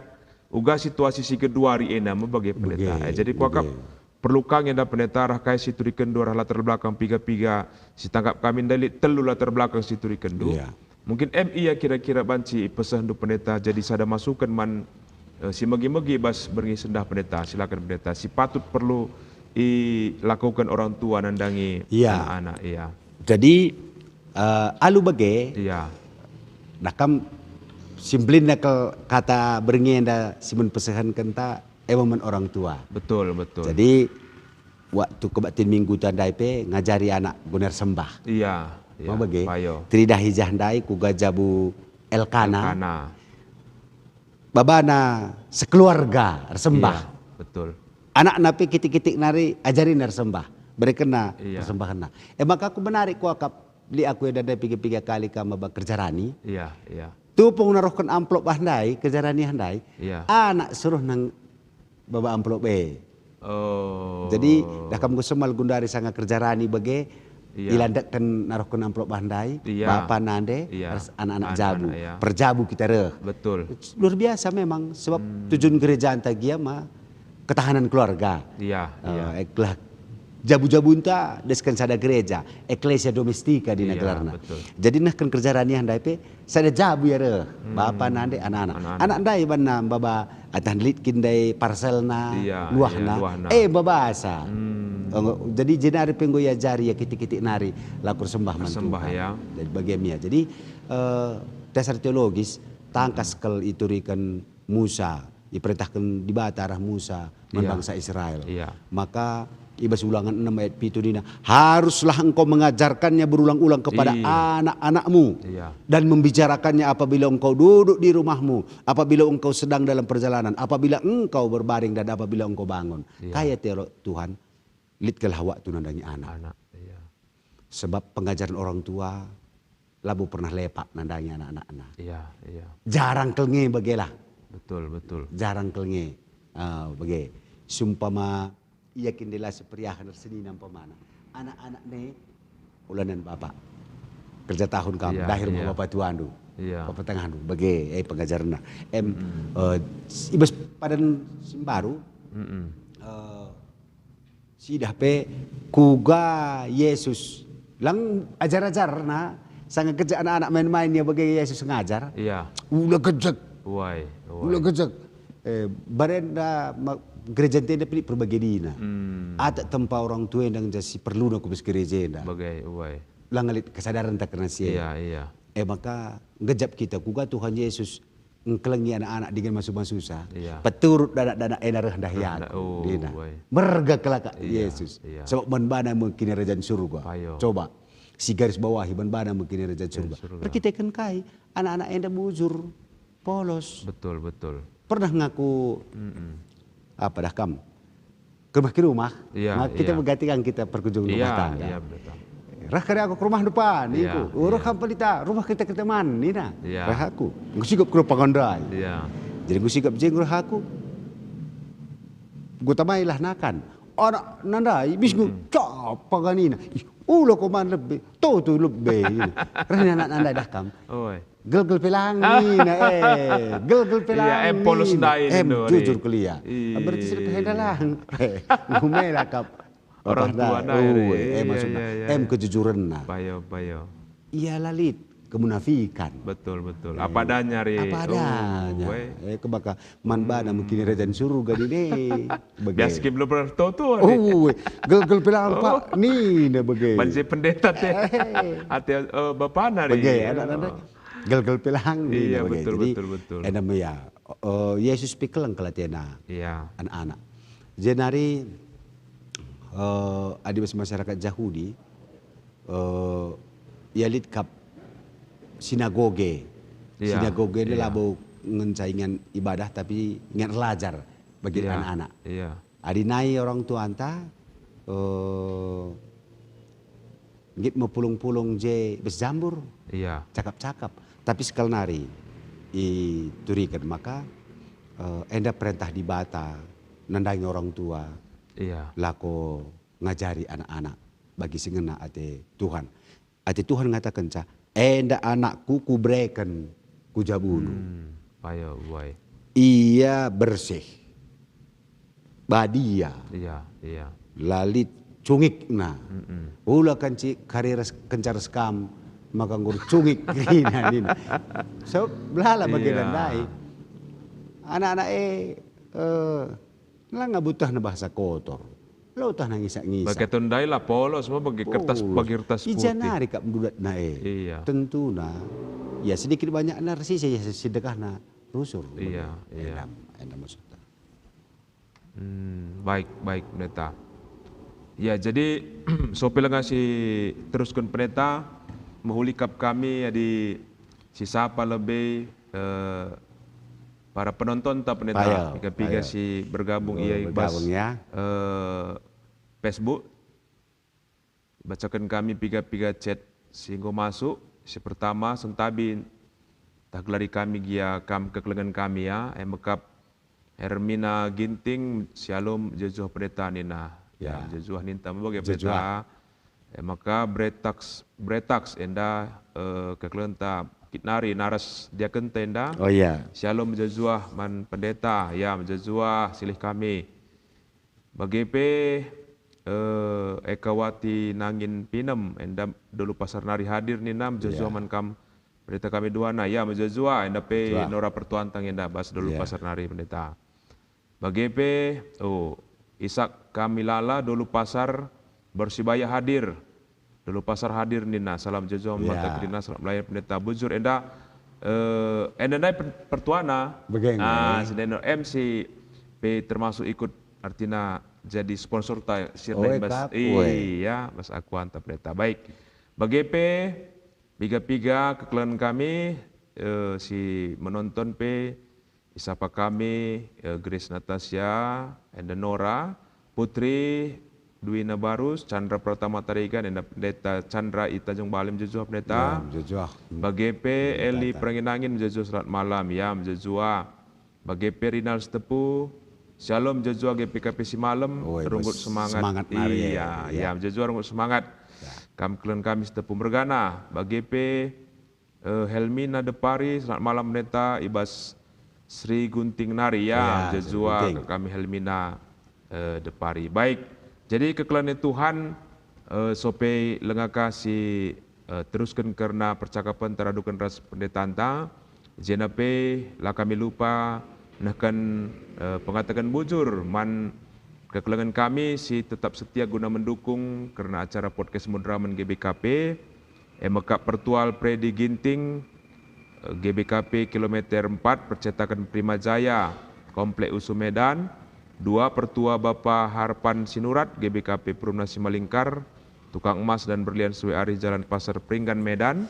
uga situasi si genduari enda me bage, Pendeta. Bage, eh, jadi kuakap bage. Perlu ka nge enda, Pendeta, arah kai si turikenndu arah latar belakang piga-piga si tangkap kami ndai lit telu latar belakang si turikenndu. Iya. Mungkin em ia kira-kira banci ipesehndu, Pendeta, jadi sada masuken man, eh, si megi-megi bas berngi sendah, Pendeta. Silakan, Pendeta. Si patut perlu ilakuken orang tua nandangi, iya, anak-anak, iya. Jadi, eh, alu bage, iya, nah kam si mbelinna kal kata berngi enda si man pesehenkenta, e me man orang tua. Betul, betul. Jadi, waktu kebaktin minggu ta ndai pe ngajari anak guna ersembah. Iya, iya, ma bage? Payo. Teridah i jah ndai kuga jabu Elkana. Elkana. Babana sekeluarga ersembah. Iya, betul. Anakna pe kitik-kitik nari ajarina ersembah. Berekenna, iya, persembahenna. E maka aku menarik kuakap, lit aku enda ndai piga-piga kali kam maba kerja rani. Iya, iya. Tupung naruhken amplop ah ndai, kerja rani ah ndai. Iya. Anak suruh nang baba amplop e. Oh. Jadi, dah kam enggo semal gundari sanga kerja rani bage, iya, ilandekken naruhken amplop ah ndai, iya, bapa nande, iya, ras anak-anak jabu. Anak-anak, iya. Perjabu kita reh. Betul. Luar biasa memang, sebab, hmm, tujuan gerejanta gia ma ketahanan keluarga. Iya, eh, iya. Eklah jabu-jabunta desken sada gereja, eklesia domestika dina, iya, gelarna. Betul. Jadi nehken kerja rani ah ndai pe, sada jabu ia reh, hmm, bapa nande anak-anak. Anak-anak. Anak ndai banna mbaba atah lit kin ndai parselna, iya, luahna. Iya, luahna. Eh, mbabasa. Hmm. Enggo, jadi jenari pe enggo iajari ia kitik-kitik nari laku ersembah man Tuhan. Ersembah, ya. Jadi bage me ia. Jadi, eh, dasar teologis, tangkas kal ituriken Musa, iperintahken Dibata arah Musa man, iya, bangsa Israel. Iya. Maka i bas Ulangen enem ayat pitu nina, "Haruslah engkau mengajarkannya berulang-ulang kepada, iya, anak-anakmu, iya, dan membicarakannya apabila engkau duduk di rumahmu, apabila engkau sedang dalam perjalanan, apabila engkau berbaring, dan apabila engkau bangun." Iya. Kai ate Tuhan? Lit kal waktu nandangi anak. Anak, iya. Sebab pengajaren orang tua labo pernah lepak nandangi anak-anakna. Iya, iya. Jarang kal nge bage lah. Betul, betul. Jarang kal nge, ah, bage. Seumpama ia kin ndai la siperiahen ersenina umpamana. Anak-anak ne, ulanen bapa. Kerja tahun kam, iya, ndai rumah, iya, bapa tuandu. Iya. Bapa tengahndu, bage, eh, pengajarenna. Em, mm-mm, eh, s-, i bas padan si mbaru, mm-mm, eh, sidah pe kuga Yesus. Lang ajar-ajarna, sanga gejek anak-anak main-main ia bage Yesus ngajar. Iya. Ula gejek. Uai, uai. Ula gejek. Eh, barenda ma-, gereja enda pe lit perbage dina. Hmm. Atak tempa orang tua enda ngenca si perluna ku bas gereja enda. Bage, uai. Lang lit kesadarenta kerna si e. Iya, iya. Eh, maka gejap kita kuga Tuhan Yesus ngkelengi anak-anak dingen masu-masusa. Iya. Peturut danak-danak ena reh ndahi aku, oh, nina. Merga kelakak, iya, Yesus. Iya. Sebab man bana me kinirajan surga. Payo. Coba, si garis bawahi, man bana me kinirajan surga. Surga. Erkiteken kai? Anak-anak enda bujur, polos. Betul, betul. Pernah ngaku, mm-mm, apa dah kam? Ke rumah, ke rumah. Iya, nah, kita, iya, menggantikan kita perkunjung rumah tangga. Iya, betul. Reh kari aku ke rumah depan, iya, iku. Oh, reh, iya, kam pelita, rumah kita, kita man, nina. Iya. Reh aku. Enggo sigap ke rumah pangandai. Iya. Jadi enggo sigap je reh aku. Enggo tamailah nakan. Anak nandai, bis enggo, mm-mm, cap paganina. Ih, ula ko man lebe, tutu lebe, nina. Reh anak nandai dah kam. Oi. Gelgel pe lang nina, eh. Gelgel pe lang nina. Iya, em polos ndai, em, jujur kal ia. Iya. Berarti sudah kehenda lang. Ngumela kap. Orang tua ndai, eh, maksudna. Iya, iya, iya. Em kejujurenna. Payo, payo. Ia la lit kemunafikan. Betul, betul. Eh, apa adanya, Ri. Apa adanya. Oh, eh. Eh, kebaka man bana mungkin kerajaan surga ini. Bage. Biasa ki belum pernah tutu, Ri. Oh, eh. Gel-gel pelang, Pak. Nina bage. Banci pendeta te. Eh. Ate, eh, bapana, Ri. Bage, anak-anak. Oh. Gel-gel pelang, nina bage. Iya, betul, betul, betul. Jadi, enda me ya, eh, Yesus pe keleng kal atena. Iya. Anak-anak. Jenari, eh, adi bas masyarakat Jahudi, eh, ia lit kap sinagoge. Iya, sinagoge ini iya. Labo ngenca ingan ibadah, tapi ingan erlajar bagi iya, anak-anak. Iya. Adi nai orang tuanta, eh, nggit me pulung-pulung je bas jambur. Iya. Cakap-cakap. Tapi sekali nari ituriken maka, eh, enda perentah Dibata nandangi orang tua. Iya. Lako ngajari anak-anak bagi si ngena ate Tuhan. Ate Tuhan ngatakenca, "Enda anakku kubereken ku jabundu." Hmm, payo, uai. Ia bersih, badia. Iya, iya. La lit cungikna. Mm-mm. Ula kenci kari ras, kenca ras kam, maka nggur cungik kerina nina. So, belala bagi iya. Ndai. Anak-anak e, eh, Langa butahna bahasa kotor. La utahna ngisak-ngisak. Bage tundai la polos, me bage kertas, oh, bage kertas putih. Ija nari kap ndudatna e. Iya. Tentuna, ya, sedikit banyakna ersisa, ya, sedekahna rusur. Iya, iya. Enda, enda maksudna. Hmm, baik, baik, Pendeta. Ya, jadi, sope lenga si terusken Pendeta, mehuli kap kami, adi si sapa lebe, eh, para penontonta Pendeta, payo, piga-piga payo. Si bergabung. Ber-, ia i bas, bergabung, ya. Eh, Facebook. Bacaken kami piga-piga chat si enggo masuk. Si pertama, sentabi tah gelari kami gia kam kekelengen kami, ya. E mekap Hermina Ginting, Shalom, mejuah-juah Pendeta nina. Ya, ya. Mejuah-juah ninta me bage Pendeta. Mejuah-juah. E maka Bretax, Bretax enda, eh, kekelengenta kit nari naras diakenta enda. Oh, iya. Shalom mejuah-juah man Pendeta, ya, mejuah-juah silih kami. Bage pe, eh, Ekawati Nangin Pinem, enda Dolu Pasar nari hadir nina, mejuah-juah, ya, man kam Pendeta kami duana, ya, mejuah-juah, enda pe juah. Nora pertuanta enda bas Dolu, ya, Pasar nari Pendeta. Bage pe, oh, Isak Kamilala, Dolu Pasar, Bersibaya hadir. Dolu Pasar hadir nina, salam jojo mata, ya, kerina, selamat melayani Pendeta. Bujur enda, eh, enda ndai per-, pertuana. Bage nge. Ah, sendeno M C pe termasuk ikut, artina jadi sponsor ta, sirna. Oh, bas, kap, weh. Iya, bas akuanta Pendeta. Baik. Bage pe, piga-piga kekelengen kami, eh, si menonton pe, isapa kami, eh, Grace Natasha, enda Nora, Putri, Duina Barus, Chandra Pratama Tarigan, enda Pendeta Chandra i Tanjung Balai, mejuah-juah Pendeta. Ya, mejuah-juah. Bage pe Pendeta. Eli Perangin-angin, mejuah-juah, selamat malam, ya, mejuah-juah. Bage pe Rinal Sitepu, Shalom, mejuah-juah G P K P Simalem, oh, runggut bes-, semangat. Semangat nari, iya, ya, ya, mejuah-juah runggut semangat. Ya. Kam kekelengen kami Sitepu mergana, bage pe Eh, Helmina Depari, selamat malam Pendeta, i bas Sri Gunting nari, ya, ya, Sri Gunting. Mejuah-juah kami Helmina, eh, Depari. Baik, jadi kekelengen Tuhan, eh, sope lenga ka si, eh, terusken kerna percakapen taraduken ras pendetanta, jenda pe la kami lupa nehken, eh, pengataken bujur man kekelengen kami si tetap setia guna mendukung kerna acara podcast Mudramen G B K P, e mekap Pertual Predi Ginting, G B K P kilometer empat, percetaken Prima Jaya, Komplek Usu Medan. Dua, Pertua Bapa Harpan Sinurat, G B K P Perumna Simalingkar, Tukang Emas dan Berlian Sue Arih, Jalan Pasar Peringgan, Medan.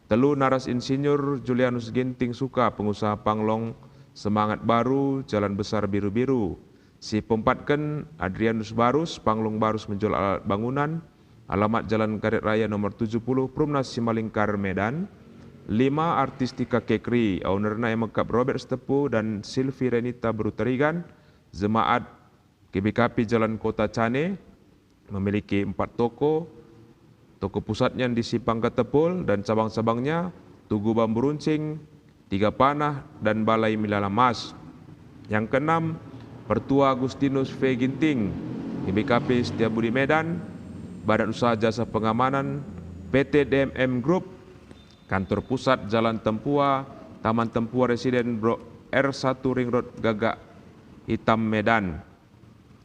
Telu, Naras Insinyur Julianus Ginting Suka, pengusaha Panglong, Semangat Baru, Jalan Besar Biru-Biru. Si peempatken, Adrianus Barus, Panglong Barus, menjual alat bangunan, alamat Jalan Karet Raya nomor tujuh puluh, Perumnas Simalingkar, Medan. Lima, Artistika Kekri, ownerna e mekap Robert Sitepu dan Silvi Renita Berutarigan, jemaat G B K P Jalan Kota Cane, memiliki empat toko, toko pusatnya di Simpang Ketepul dan cabang-cabangnya, Tugu Bambu Runcing, Tiga Panah, dan Balai Milala Mas. Yang keenam, Pertua Agustinus V Ginting, G B K P Setiabudi Medan, Badan Usaha Jasa Pengamanan, P T D M M Group, Kantor Pusat, Jalan Tempua, Taman Tempua Residen, Blok R satu, Ring Road, Gagak Hitam, Medan.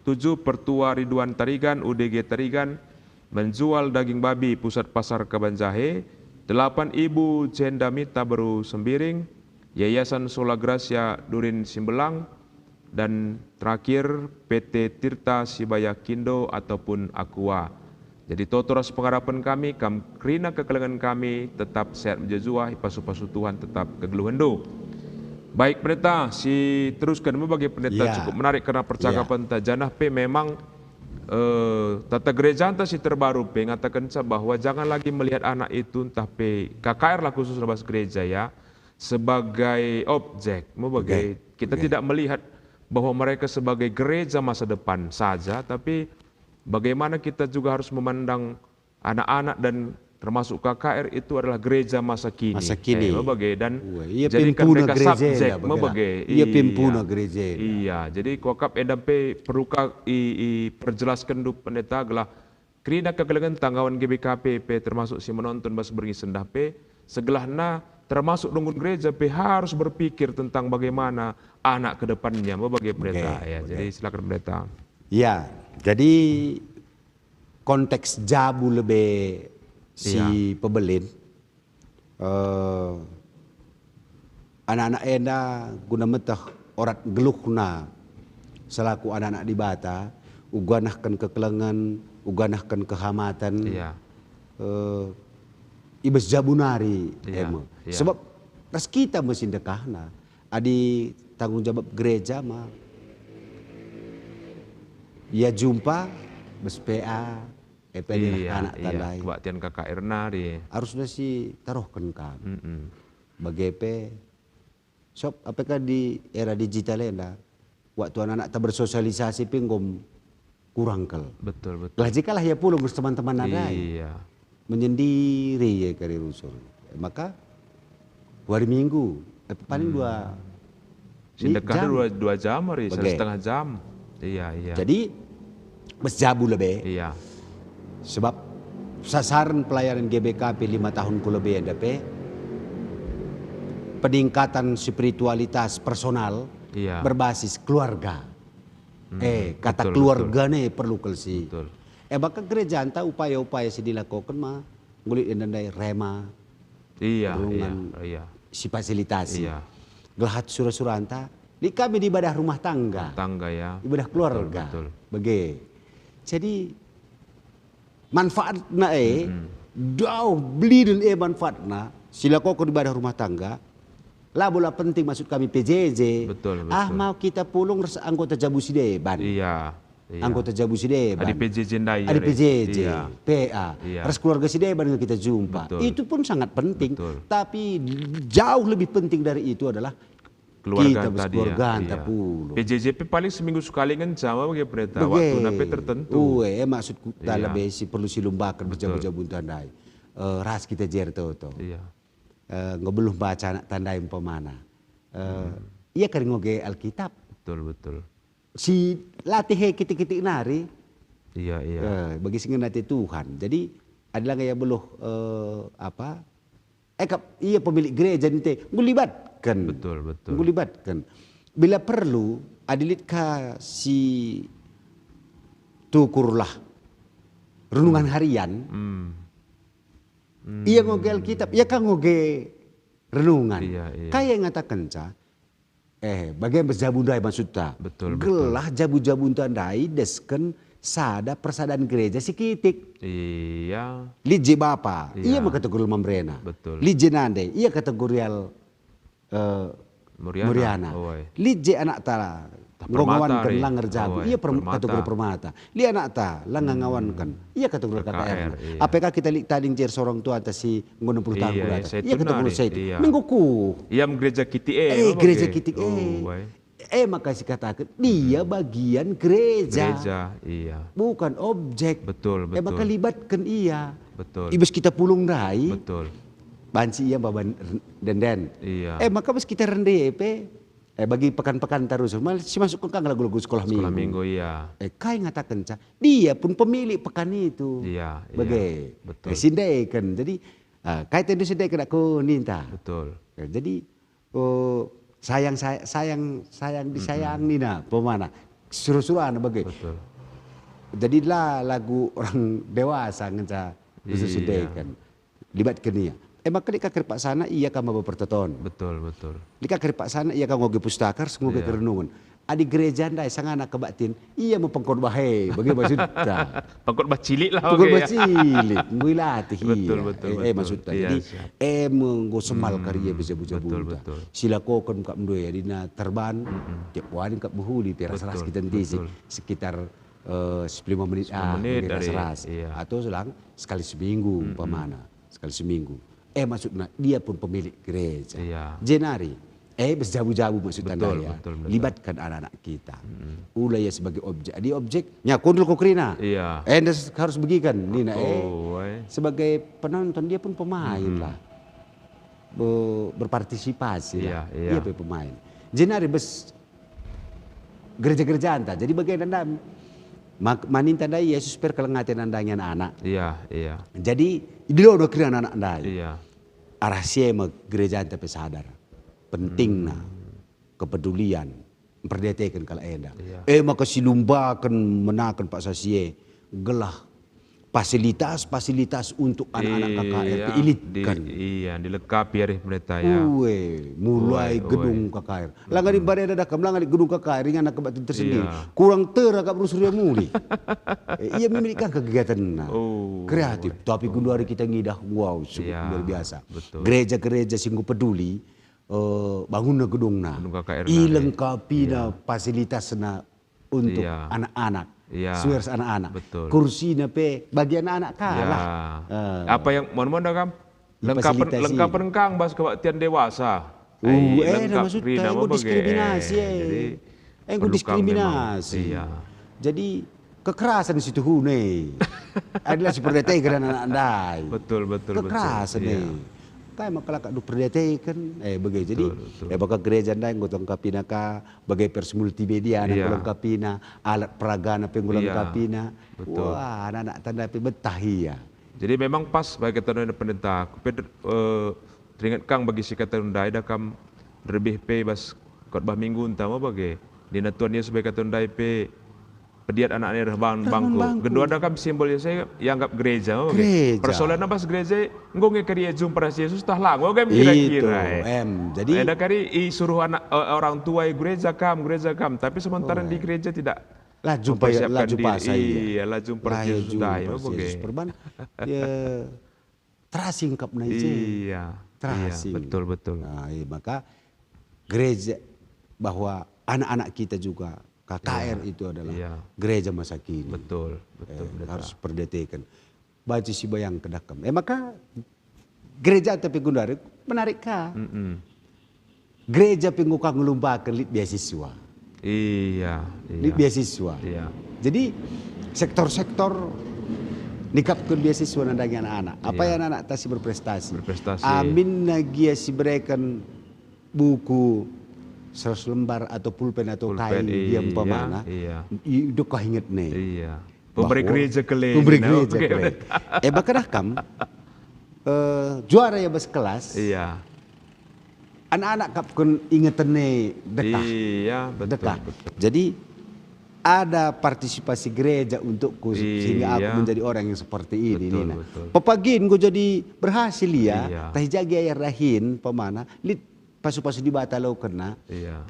Tujuh, Pertua Ridwan Tarigan, U D G Tarigan, menjual daging babi, Pusat Pasar Kabanjahe. Delapan, Ibu Jenda Mita, Beru Sembiring, Yayasan Sola Gracia, Durin Simbelang, dan terakhir, P T Tirta Sibaya Kindo ataupun Aqua. Jadi, toto ras pengarapen kami, kam kerina kekelengen kami, tetap sehat mejuah-juah, ipasu-pasu Tuhan tetap kegeluhenndu. Baik, Pendeta, si teruskan me bagi Pendeta. Ya. Cukup menarik karena percakapan ta, janah pe memang, eh, tata gerejanta si terbaru pe ngatakenca bahwa jangan lagi melihat anak itu, ntah pe K K R lah khusus ras gereja, ya, sebagai objek, me bage. Oke. Kita, oke, tidak melihat bahwa mereka sebagai gereja masa depan saja, tapi bagaimana kita juga harus memandang anak-anak dan termasuk K K R itu adalah gereja masa kini. Masa kini. Eh, me bage, dan, wah, iya, jadikan pimpuna mereka gereja subjek, enda, me bage. Iya, iya, pimpuna gereja enda. Iya, jadi kuakap enda pe perlu ka i, i perjelasken du Pendeta gelah kerina kekelengenta ngawan G B K P pe termasuk si menonton bas berngi sendah pe, segelahna termasuk runggun gereja pe harus berpikir tentang bagaimana anak ke depannya, me bage, Pendeta. Oke, ya, oke. Jadi silakan, Pendeta. Ya, jadi konteks jabu lebe si, iya, pebelin, eh, anak-anak enda guna meteh orat geluhna selaku anak-anak Dibata, uga nehken kekelengen, uga nehken kehamaten, iya, eh, i bas jabu nari, iya, eme. Iya. Sebab ras kita me si ndekahna, adi tanggung jawab gereja ma, ia jumpa bas P A, E P D lah, iya, anak, iya, tandai. Kebaktian K K R nari. Arusna si tarohken kam. Mm-mm. Bage pe, sop, apeka di era digital enda, waktu anak-anak ta bersosialisasi pe enggo kurang kal. Betul, betul. Lah jikalah ia pulung ras teman-teman nadai. Iya. Menyendiri ia kari rusur. Maka, dua hari Minggu, eh, paling, hmm, dua, si ndekah jam. Dua, dua jam hari, bage, setengah jam. Iya, iya. Jadi, bas jabu lebe. Iya. Sebab sasaran pelayanan G B K P lima tahun ku lebe enda pe, peningkatan spiritualitas personal, iya, berbasis keluarga. Hmm, eh, kata, betul, keluarga, betul, ne perlu kal si. Betul. Eh, maka gerejanta upaya-upaya si dilakoken ma, nggo lit enda ndai rema, iya, perlindungan, iya, iya, si fasilitasi. Iya. Gelah sura-suranta, lit kami di ibadah rumah tangga. Rumah tangga, ya. Ibadah keluarga. Betul, betul. Bage. Jadi, manfaatna e, mm-mm, dauh belinen e manfaatna, si lakoken ibadah rumah tangga, labo la penting maksud kami P J J. Betul, ah, betul. Mau kita pulung ras anggota jabu si deban. Iya. Iya. Anggota jabu si deban. Adi P J J ndai, adi ya, P J J, iya, P A. Iya. Ras keluarga si deban nge kita jumpa. Betul. Itu pun sangat penting. Betul. Tapi jauh lebih penting dari itu adalah keluarga kita tadi, ya. Keluarganta, iya, pulung. P J J pe paling seminggu sekali ngenca ma bage, Pendeta. Bage. Waktuna pe tertentu. Ue, eh, maksudku, iya, ta lebe si perlu si lumbaken, betul, jabu-jabunta ndai. Eh, ras kita jer toto. Iya. Eh, enggo beluh baca anak tandai umpamana. Eh, hmm, ia kari ngoge Alkitab. Betul, betul. Si latih e kitik-kitik nari. Iya, iya. Eh, bagi si ngena ate Tuhan. Jadi, adi langa ia beluh, eh, apa, eh, kap, ia pemilik gereja nte, nggo libatken. Betul, betul. Nggo libatken. Bila perlu, adi lit ka si tukurlah renungan, hmm, harian, hmm, hmm, ia ngoge Alkitab, ia ka ngoge renungan. Iya, iya. Kai ngatakenca, eh, bage bas jabu ndai maksudta. Betul, betul. Gelah jabu-jabunta ndai desken sada persadan gereja si kitik. Iya. Lit je bapa, iya, ia me kategorial Mamrena. Betul. Lit je nande, ia kategorial, eh, Muriana. Muriana. Oi. Lit je anakta, tah, nggo Permata ngawanken, ri, langa erjabu, oi, ia per-, Permata. Kategori Permata. Lit anakta, langa, hmm, ngawanken, ia kategori K K R. K K R, iya. Apeka kita lit tading jer sorong tuanta si nggo enam puluh tahun, iya, kulata. Iya, ia kategori Saitun, iya. Minggu ku. Ia gereja kitik e, eh, apa gereja bage? Kitik e. Oh, oi. Eh, maka sikataken, dia, hmm, bagian gereja. Gereja, iya. Bukan objek. Betul, eh, betul. Maka libatken ia. Betul. I bas kita pulung ndai. Betul. Banci ia mbaban r-, denden. Iya. Eh, maka bas kita rende pe, eh, bagi pekan-pekan terus, mal-, si masuk ke kang lagu-lagu sekolah minggu. Sekolah minggu, iya. Eh, kai ngatakenca? Dia pun pemilik pekan itu. Iya, iya. Bage. Betul. Eh, si ndai kan. Jadi, Ah, kai tendu si ndai kena ku ninta. Betul. Ya, jadi, oh, sayang, say-, sayang, sayang disayang nina, pemana. Suru-suruan bage. Betul. Jadi la lagu orang dewasa ngenca khusus si ndai kan. Libatken ia. E maka lit ka keripaksana ia ka maba pertoton. Betul, betul. Lit ka keripaksana ia ka ngoge pustaka ras ngoge kerenungen. Adi gereja ndai sangana kebaktin, ia me pengkhotbah e, bage maksudta. Pengkhotbah cilik lah, pengkhotbah cilik, enggo ilatih ia. Betul, betul, eh, eh, betul. Maksudta. Iya, jadi, siap. E me enggo semal kari ia bejabu-jabu. Betul, betul. Silakoken kap ndoi adina terban, tiap wari kap mehuli pe ras-ras kita ntisik sekitar, eh, sepuluh lima menit, ah, sepuluh menit bage ras-ras. Iya. Atau selang sekali seminggu umpamana. Sekali seminggu. Eh, maksudna, dia pun pemilik gereja. Iya. Jenari, eh, bas jabu-jabu maksudna ndai ya. Betul, betul. Libatkan anak-anak kita. Ula ia sebagai objek. Dia objek, nya kundul ko kerina. Iya. Enda harus begiken, nina, eh. Sebagai penonton, dia pun pemain lah. Be-, berpartisipasi lah. Iya, iya. Dia pe pemain. Jenari bas gereja-gerejanta. Jadi bagenda ndai, mak-, maninta ndai Yesus pe erkeleng ate nandangi anak-anak. Iya, iya. Jadi, idilo do kerina anak-anak ndai. Iya. Arah si e me gerejanta pe sadar. Pentingna kepedulian, mperdiateken kalak enda. Iya. E maka silumbaken menaken paksa si e, gelah fasilitas-fasilitas untuk anak-anak K K R pe ilitken. Iya, dilengkapi arih pemerintah, ya. Ue, mulai gedung K K R. Langa di barenda dah kam langa di gedung K K R, ingan kebaktin tersendiri. Iya. Kurang tera kap rusur ia mulih. Eh, ia memiliki kegiatanna. Oh. Kreatif, tapi genduari kita ngidah, wow, sungguh luar biasa. Betul. Gereja-gereja si enggo peduli, eh, bangunna gedungna. Gedung K K R na, ilengkapina fasilitasna untuk anak-anak. Iya. Sue ras anak-anak. Betul. Kursina pe bagi anak-anak ka lah. Eh. Apa yang, mon-mon dah kam? Lengkapen, lengkapen kang bas kebaktin dewasa. Uh, eh, lengkap maksudta, kerina enggo diskriminasi, eh. Jadi, enggo diskriminasi. Iya. Jadi, kekerasan situhuna. Adalah si perdiateken anak-anak ndai. Betul, betul, betul. Kekerasan, eh. Iya. Kai maka la kap ndu perdiateken, eh, bage. Jadi, betul, betul. Eh, maka gereja ndai enggo lengkapina ka, bage pers multimedia enggo lengkapina, alat peragana pe enggo lengkapina. Betul. Wah, anak-anak tanda pe betah ia. Jadi memang pas bage kata pendeta, aku pe, eh, teringet kang bagi si kata ndai dah kam, terlebih pe bas khotbah Minggunta me bage. Nina Tuhan Yesus bage kata ndai pe, pediat anak e reh man bangku. Genduari dah kam simbol Yesus e ianggap gereja me bage. Gereja. Persoalanna bas gereja enggo nge kari e jumpa ras Yesus tah la, enggo kam kira-kira e. Itu, em. Jadi enda kari isuruh anak, eh, orang tua e gereja kam, gereja kam, tapi sementara di gereja tidak la jumpa, la mempersiapkan jumpa diri. Iya, la jumpa ras Yesus ndai, jumpa ras Yesus. Perban, ya, terasing kap nai je. Iya, iya, terasing. Betul, betul. Nah, iya, maka gereja, bahwa anak-anak kita juga, K K R itu adalah gereja masa kini. Betul, betul, eh, pendeta. Harus perdiateken. Banci sibayangken dah kam. Eh, maka gereja tapi genduari menarik ka. Mm-mm. Gereja pe enggo ka ngelumbaken lit beasiswa. Iya, iya. Lit beasiswa. Iya. Jadi, sektor-sektor nikapken beasiswa nandangi anak-anak. Apai anak-anak ta si berprestasi. Berprestasi. Aminna gia si bereken buku seratus lembar atau pulpen atau kai, iya, umpamana. Iya. I, dokah ingetna. Iya. Pembere gereja kele. Pembere gereja kele. Eh, maka dah kam, eh, juara ia bas kelas. Iya. Anak-anak kap kin ingetna dekah. Iya, betul, betul. Jadi, ada partisipasi gereja untukku se-, sehingga aku menjadi orang yang seperti ini, nina. Betul, betul. Pepagin enggo jadi berhasil ia, iya, tah i ja gia ia rahin, umpamana, lit pasu-pasu Dibata lokenna. Iya.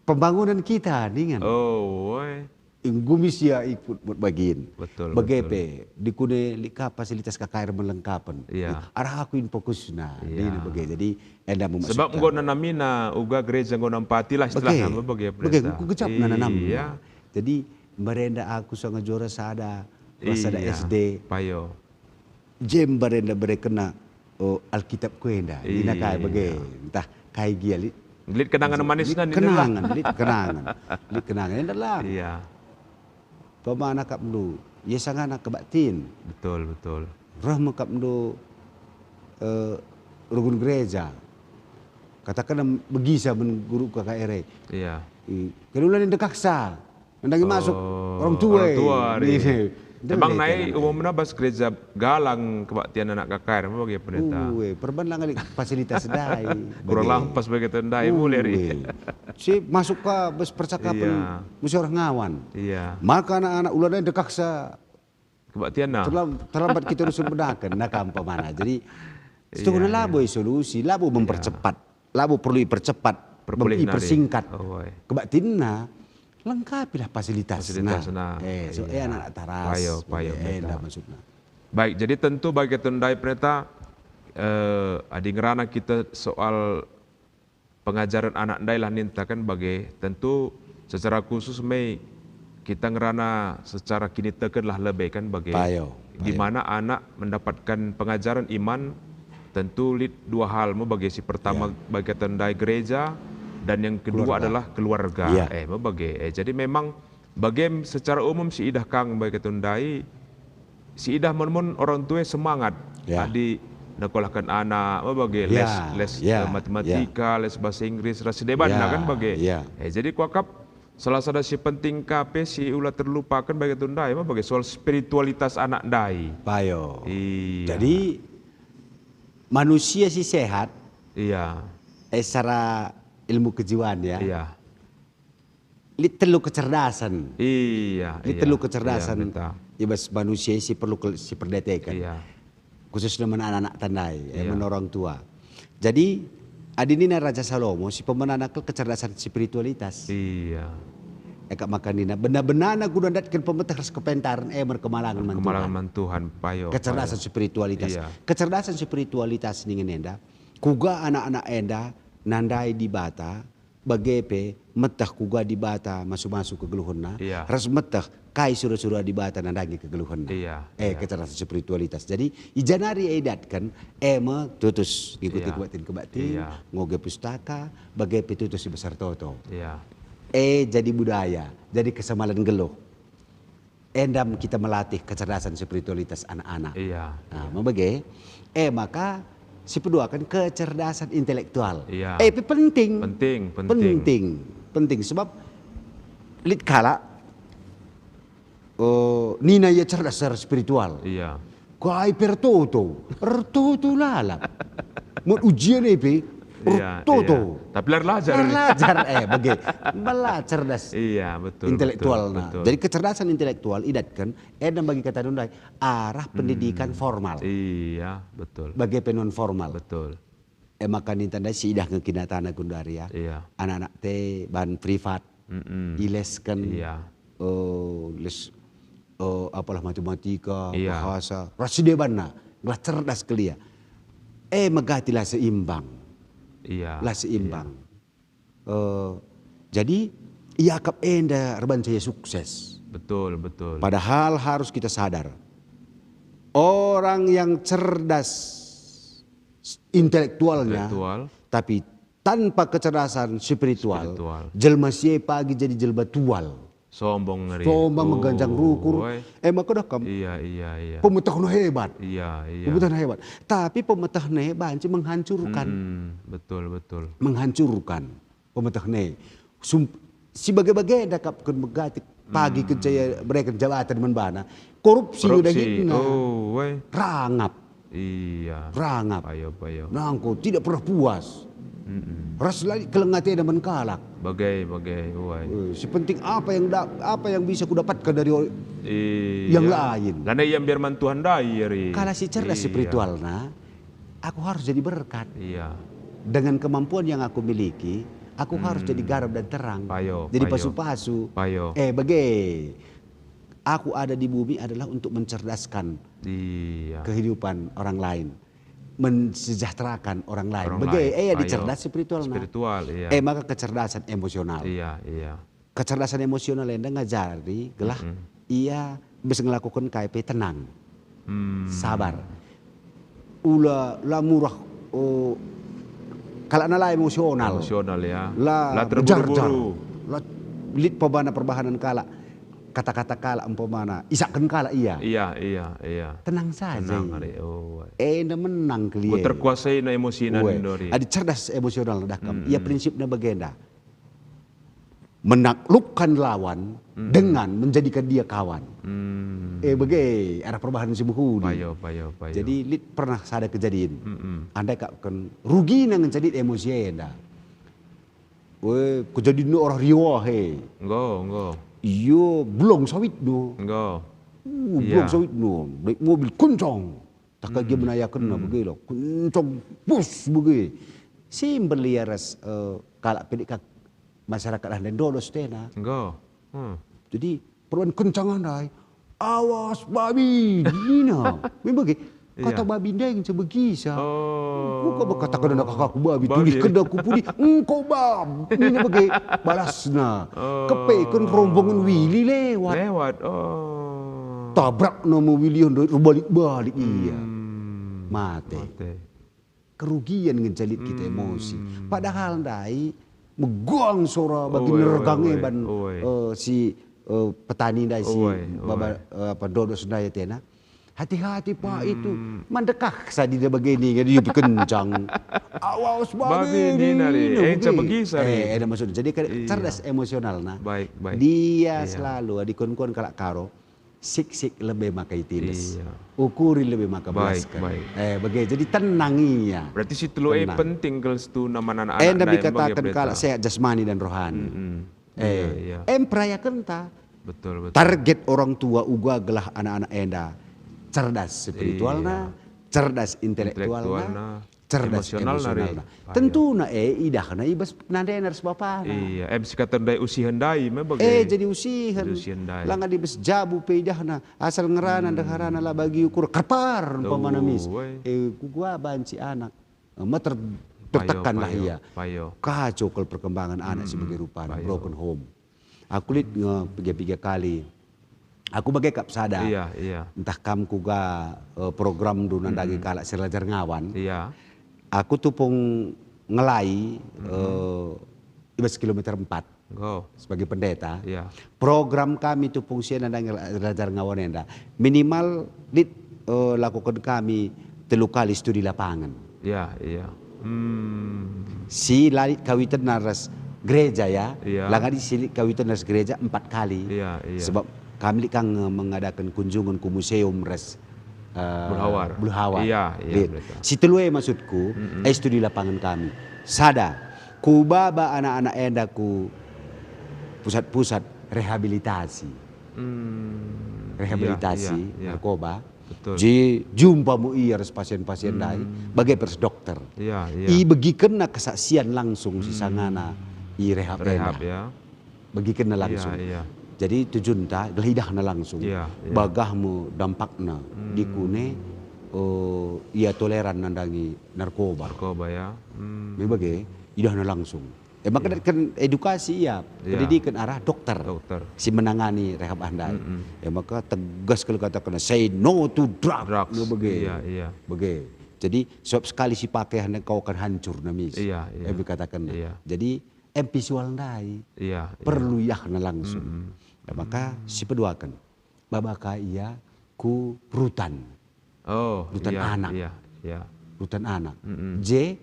Pembangunan kita, ningan. Oh, oi. Enggo mis ia ikut buat bagin. Betul, betul. Bage pe, dikune lit ka fasilitas K K R melengkapen. Iya. Arah aku in fokusna, nina bage. Jadi, enda me maksudta. Sebab enggo nanamina, uga gereja enggo nampati lah istilahna, bage, bage, pendeta. Enggo gejapna nanamna. Iya. Jadi, mbarenda aku sanga juara sada, kelas sada S D. Payo. Jem mbarenda berekenna, oh, Alkitabku enda. Nina kai bage. Ntah kai gia lit. Lit kenangan manisna, nina lah. Lit kenangan, lit kenangan. Lit kenangan, enda lang. Iya. Umpamana kap ndu, ia sangana kebaktin. Betul, betul. Reh me kap ndu, eh, rukun gereja. Katakenna begisa man guru K K R e. Iya. I, kena ula ndekahsa. Nandangi masuk orang tua, orang tua, e. Iya. Emang nai umumna bas gereja galang kebaktian anak K K R me bage pendeta? Ue, perban lang lit fasilitas ndai. Kurang lampas bage tu ndai, mulai ri. Si masuk ka bas percakapan musyawarah ngawan. Iya. Maka anak-anak ulana dekahsa kebaktianna. Terlam-, terlambat kita rusun bedaken, nah, kam pemana. Jadi, iya, labo solusi, labo mempercepat, labo perlu ipercepat, ipersingkat. Kebaktinna, lengkapilah fasilitasna. Fasilitasna. Eh, so, eh, anak-anak taras. Payo, payo, eh, enda maksudna. Baik, jadi tentu bage tu ndai pendeta, eh, adi ngerana kita soal pengajaren anak ndai lah ninta kan bage, tentu secara khusus me kita ngerana secara kiniteken lah lebe kan bage. Payo, payo. Di mana anak mendapatkan pengajaren iman, tentu lit dua hal me bage. Si pertama bage tu ndai gereja, dan yang kedua adalah keluarga. Iya. Eh, me bage. Eh, jadi memang bagem secara umum si idah kang bage tu ndai, si idah mon-mon orang tua semangat adi nekolahken anak, me bage les, les, eh, matematika, les bahasa Inggris, ras si debanna kan bage. Eh, jadi kuakap salah sada si penting ka pe si ula terlupaken bage tu ndai, me bage soal spiritualitas anak ndai. Payo. Iya. Jadi, manusia si sehat, iya, eh, secara ilmu kejiwaan ya, iya, lit telu kecerdasan. Iya, lit telu kecerdasan i bas manusia si perlu ke-, si perdeteken. Iya. Khususna man anak-anak tandai, eh, man orang tua. Jadi, adi nina Raja Salomo, si pemenana kal kecerdasan spiritualitas. Iya. Eka maka nina, bena-benana guna ndatken pemeteh ras kepentaren, eh, merkemalangen man Tuhan. Kemalangen man Tuhan, payo, payo. Kecerdasan spiritualitas. Iya. Kecerdasan spiritualitas ningen enda, kuga anak-anak enda nandai Dibata, bage pe meteh kuga Dibata masu-masu kegeluhenna, iya, ras meteh kai sura-sura Dibata nandangi kegeluhenna. Iya, eh, iya. Kecerdasan spiritualitas. Jadi, i janari idatken, e me tutus ngikuti, iya, kebaktin-kebaktin, iya, ngoge pustaka, bage pe tutus si besar toto. Iya. E jadi budaya, jadi kesemalen nggeluh. Enda me kita melatih kecerdasan spiritualitas anak-anak. Iya, nah, iya, me bage, e maka si peduaken kecerdasan intelektual. Iya. E pe penting. Penting, penting. Penting, penting. Sebab lit kalak, eh, nina ia cerdas secara spiritual. Iya. Kai pe ertoto, ertoto lalap. Mun ujian e pe, iya, ertoto. Iya. Tapi la erlajar. La erlajar, eh, bage. Mela cerdas. Iya, betul, intelektualna. Betul, betul. Jadi kecerdasan intelektual idatken, enda bagi kata ndai, arah pendidikan formal. Iya, betul. Bage pe non formal. Betul. E maka ninta ndai si idah nge kinatana gundari ya. Iya. Anak-anak te bahan privat, ilesken, iya, eh, les, eh, apalah matematika, iya, bahasa, ras si debanna, gelah cerdas kal ia. E megati la seimbang. Iya, la seimbang. Iya. Eh, jadi, iakap enda erbahanca ia sukses. Betul, betul. Padahal harus kita sadar, orang yang cerdas intelektualnya, intelektual, tapi tanpa kecerdasan spiritual, spiritual, jelma si e pagi jadi jelma tual. Sombong ngeri. Sombong, mengganjang rukur. Ue. E maka dah kam. Iya, iya, iya. Pemetehna hebat. Iya, iya. Pemetehna hebat. Tapi pemetehna banci menghancurkan. Mm-mm, betul, betul. Menghancurkan. Pemetehna. Sum-, si bage-bage enda kap ken megati pagi, mm, kenca ia bereken jabatan man bana. Korupsi, korupsi, udah hitna. Oh, weh. Rangap. Iya. Rangap. Payo, payo. Nangko tidak pernah puas. Mm-mm. Ras lagi keleng atena man kalak. Bage, bage, weh. Eh, si penting apa yang da-, apa yang bisa kudapatkan dari o-, iya, yang lain. Lanai ia mbiar man Tuhan ndai, eri. Kalak si cerdas, iya, spiritualna, aku harus jadi berkat. Iya. Dengan kemampuan yang aku miliki, aku harus, hmm, jadi garam dan terang. Payo, jadi payo, pasu-pasu. Payo. Eh, bage. Aku ada di bumi adalah untuk mencerdaskan, iya, kehidupan orang lain, mensejahterakan orang lain. Orang lain. Bage, eh, payo. Dicerdas spiritual, nah. Spiritual, iya. Eh, maka kecerdasan emosional. Iya, iya. Kecerdasan emosional enda ngajari gelah, mm-mm, ia bisa ngelakuken kai pe tenang. Hmm. Sabar. Ula la murah, oh, kalakna la emosional. Emosional, ya. La, la mejarjar, terburu-buru. La lit pebana perbahanen kalak. Kata-kata kalak umpamana, isakken kalak ia. Iya, iya, iya. Tenang saja. Tenang, ari, oh. Enda menang kal ia. Ku terkuasai na emosina, ue, ndori. Adi cerdas emosional dah kam. Ia, mm-mm, prinsipna bagenda. menaklukkan lawan dengan menjadikan dia kawan. Hmm. Eh, bage arah perubahan si mehuli. Payo, payo, payo. Jadi, lit pernah sada kejadian. Mm-mm. Andai kap kan rugi nang jadi emosi enda. Weh, kejadian orang riwah, he. Enggo, enggo. Iyo, belong sawit no. Enggo. Uh, belong sawit no. Naik mobil kencang. Tak kagi menayakenna bage lo. Kencang bus bage. Simbel ia ras, eh, kalak pedek kak masyarakat ah ndai ndodos tena. Enggo. Hmm. Jadi, perban kencang ndai. "Awas babi," nina. Memang bage. Kata babi ndai ngenca begisa. Oh. Enggo kataken anak aku babi, tulis kena ku pudi, "Engko bab," nina bage balasna. Oh. Kepeken rombongan wili lewat. Lewat. Oh. Tabrakna me wili ndai, erbalik-balik ia. Hmm. Mate. Mate. Kerugian ngenca lit kita emosi. Hmm. Padahal ndai megang sora bagi nergang e ban, eh, si, eh, petani ndai si baba, eh, apa, ndodos ndai atena. Hati-hati, Pak, itu. Hmm. Mandekah sadida bageni, jadi kencang. "Awas babi," nina, nari. Eh, nina bage. Eh, ada maksud. Jadi kan cerdas emosional, nah. Baik, baik. Dia selalu, adi kon-kon kalak Karo, siksik lebe maka itiles. Iya. Ukuri lebe maka belasken. Baik, baik. Eh, bage, jadi tenang ia. Berarti si telu e penting kal situ nama anak-anak. Enda ndai bage kataken kalak sehat jasmani dan rohani. Mm-mm. Eh, iya, iya. Em perayakenta. Betul, betul. Target orang tua uga gelah anak-anak enda cerdas spiritualna, cerdas intelektualna, cerdas emosionalna. Tentuna, eh, idahna i bas nandena ras bapana. Iya, em si kata ndai usihen ndai me bage. Eh, jadi usihen. Jadi usihen ndai. Langa di bas jabu pe idahna, asal ngerana ndeharana la bagi ukur kerpar umpamana mis. Eh, kuga banci anak. Eh, meter tertekan lah ia. Payo, payo. Kacau kal perkembangan anak si bage rupana, broken home. Aku lit nge piga-piga kali. Aku bage kap sada. Iya, iya. Ntah kam kuga, eh, programndu nandangi kalak si erlajar ngawan. Iya. Aku tupung ngelai, eh, i bas kilometer empat. Enggo. Sebagai pendeta. Iya. Program kami tupung si nandangi erlajar ngawan enda. Minimal lit, eh, lakoken kami telu kali studi lapangan. Iya, iya. Hmm. Si la lit kawitenna ras gereja, ya. Iya. Langa di si lit kawitenna ras gereja empat kali. Iya, iya. Sebab kami lit kang, eh, mengadaken kunjungan ku museum ras, eh, Buluhawar. Buluhawar. Iya, iya, lit. Pendeta. Si telu e maksudku, eh, studi lapangan kami. Sada, kubaba anak-anak enda ku pusat-pusat rehabilitasi. Hmm. Rehabilitasi narkoba. Iya, iya. Betul. Jadi jumpa mu ia ras pasien-pasien ndai, bage pe ras dokter. Iya, iya. Ibegikenna kesaksian langsung si sangana i rehab enda. Rehab, ya. Begikenna langsung. Iya, iya. Jadi tujunta gelah idahna langsung. Iya, iya. Bagah me dampakna di kune, eh, ia toleran nandangi narkoba. Narkoba, ya. Hmm. Me bage, idahna langsung. E maka kan edukasi ia, pendidiken arah dokter si menangani rehab ah ndai. Mm-mm. E maka tegas kal katakenna, "Say no to drug." Drugs. Nge bage. Iya, iya. Bage. Jadi, sebab sekali si pake ah ndai kau akan hancur na mis. Iya, iya. E katakenna. Iya. Jadi, em visual ndai. Iya, iya. Perlu iahna langsung. Mm-mm. E maka si peduaken. Baba ka ia ku rutan. Oh, rutan anak. Iya, iya. Rutan anak. Mm-mm. Je,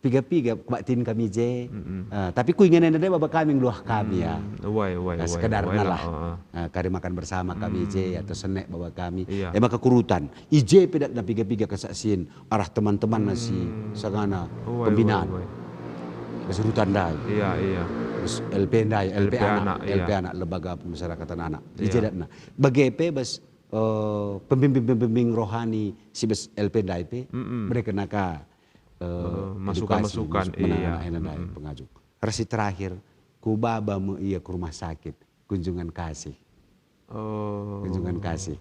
piga-piga kebaktin kami je. Mm-mm. Eh, tapi ku ingan enda baba kami ngeluah kami, ya. Mm, uwai, uwai, uwai, sekedarna lah. Heeh. Eh, kari makan bersama kami je, atau senek baba kami. Iya. E maka ku rutan. I je pe datna piga-piga kesaksian arah teman-temanna si sangana pembinaan. Uwai, uwai. Bas rutan ndai. Iya, iya. Terus L P ndai, L P anak, L P anak, Lembaga Pemasyarakatan Anak. I je datna. Bage pe bas eh, pembimbing-pembimbing rohani si bas L P ndai pe, mm-mm, mereken aka, eh, eh, masukan-masukan, edukasi, iya, menanam anak ndai, mm-mm, pengajuk. Ras si terakhir, ku baba me ia ku rumah sakit, kunjungan kasih. Oh. Kunjungan kasih.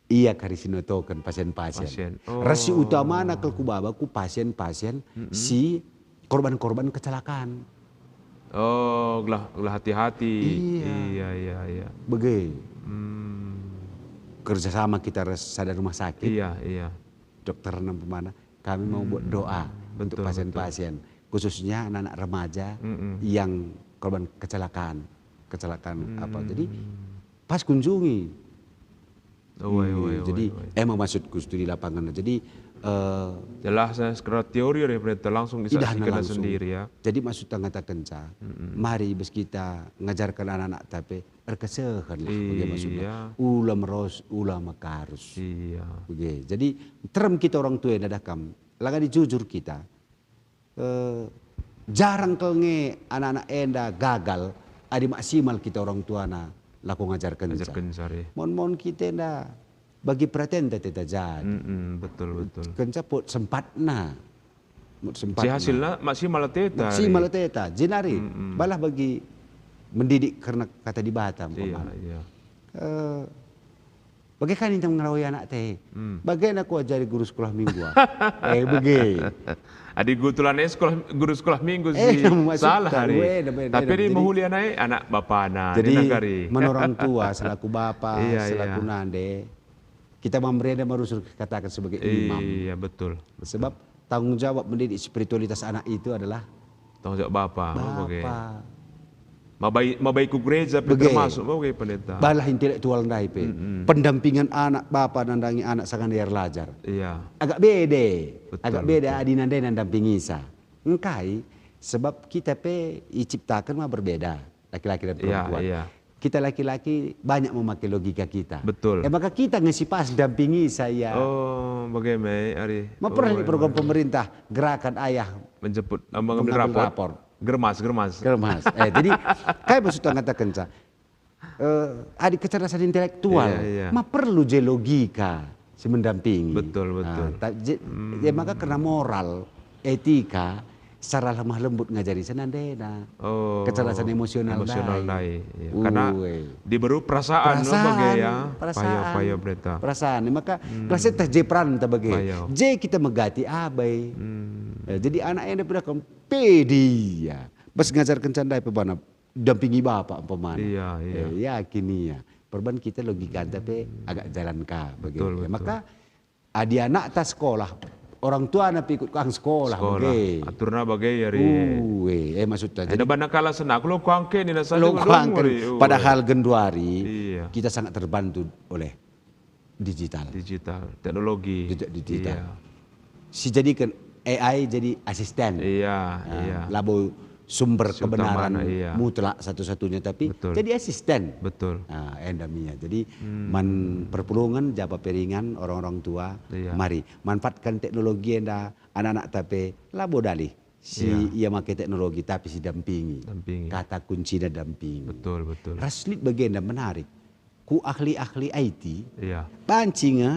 Ia kari si notoken pasien-pasien. Pasien. Oh. Ras si utamana kal ku baba ku pasien-pasien, mm-mm, si korban-korban kecelakaan. Oh, gelah, gelah hati-hati. Iya. Iya, iya, iya. Bage. Hmm. Kerjasama kita ras sada rumah sakit. Iya, iya. Dokter umpamana, kami mau buat doa untuk pasien-pasien, khususnya anak-anak remaja yang korban kecelakaan, kecelakaan apa. Jadi, pas kunjungi. Uwai, uwai, uwai, jadi, uwai. Emang maksudku studi lapangan. Jadi, Eh, jelas, eh, sekedar teori, ari pendeta, langsung bisa idahna ikena langsung sendiri, ya. Jadi maksudta ngatakenca, mm-mm, mari bas kita ngajarken anak-anakta pe erkesehen lah, bage maksudna. Iya. Ula meros, ula mekarus. Iya. Bage. Jadi terem kita orang tua enda dah kam, langa dijujur kita, eh, jarang kal nge anak-anak enda gagal adi maksimal kita orang tuana lako ngajarkenca. Ngajarkenca, ya. Mon-mon kita enda bagi peratenta teta jadi. Mm-mm, betul, betul. Kenca pot sempatna. Mut sempatna. Si hasilna maksimal teta, maksimal teta. Jenari, mm-mm, balah bagi mendidik kerna kata Dibata, iya, umpamana. Iya. Eh, bage ka ninta ngerawai anakta e. Hmm. Bage na kuajari guru sekolah minggu, ah. Eh, bage. Adi guru tulan e sekolah, guru sekolah minggu, eh, si maksud salah, kan, ari. Weh, dah, weh, tapi dah, dah. Jadi mehuli anak e, anak bapana, jadi, nina kari. Man orang tua, selaku bapa, iya, selaku, iya, nande, kita memberi enda merusur katakan sebagai imam. Iya, betul, betul. Sebab tanggung jawab mendidik spiritualitas anak itu adalah tanggung jawab bapa, bapa. Bage. Mabai, mabai ku gereja pe bage. Termasuk, bage pendeta. Balah intelektual ndai pe. Mm-mm. Pendampingan anak, bapa nandangi anak sanga ndia erlajar. Iya. Agak bede. Betul, agak beda, betul. Adi nande nandampingisa. Engkai? Sebab kita pe iciptaken ma berbeda, laki-laki dan, iya, perempuan. Iya. Kita laki-laki banyak memakai logika kita. Betul. Eh, maka kita nge si pas dampingisa ia. Oh, bage me, ari. Ma pernah, oh, lit program, iya, pemerintah, gerakan ayah menjemput, eh, mengambil, mengambil rapor, rapor. Germas, germas. Germas. Eh, jadi, kai maksudta ngatakenca? Eh, adi kecerdasan intelektual, iya, iya, ma perlu je logika si mendampingi. Betul, betul. Ah, ta-, je-, hmm, ya, maka kerna moral, etika, secara lemah lembut ngajari senandena. Oh, kecerdasan emosional emosional ndai. Ndai, iya. Karena uwe, diberu perasaan, perasaan, bage ya, perasaan, payo, payo pendeta. Perasaan. Maka, hmm, gelah sieteh je peranta bage. Payo. Je kita megati abai. Hmm. Ya, jadi anak enda peda kam pedi, ya. Bas ngajarkenca ndai pe bana dampingi bapa umpamana. Iya, iya. Eh, yakin ia. Perban kita logikanta pe agak jalan ka bage. Betul, ya, betul. Maka adi anakta sekolah, orang tuana pe ikut kang sekolah, sekolah, bage. Aturna bage, ya, ari. Uwe, eh, maksudta. Jadi, bana kala senang, aku lo kuangke nina saja, lo kuangke, ari. Uwe. Padahal genduari, iya, kita sangat terbantu oleh digital. Digital, teknologi. Jejak digital. Iya. Si jadiken A I jadi asisten. Iya, nah, iya. Labo sumber kebenaran, si utama, iya, mutlak satu-satunya, tapi, betul, jadi asisten. Betul. Nah, enda me ia. Jadi, hmm, man perpulungen, japa pe ringan, orang-orang tua, iya, mari manfaatkan teknologi enda, anak-anakta pe labo dalih si, iya, ia make teknologi, tapi si dampingi. Dampingi. Kata kuncina dampingi. Betul, betul. Ras lit bagenda menarik. Ku ahli-ahli I T, iya, banci nge,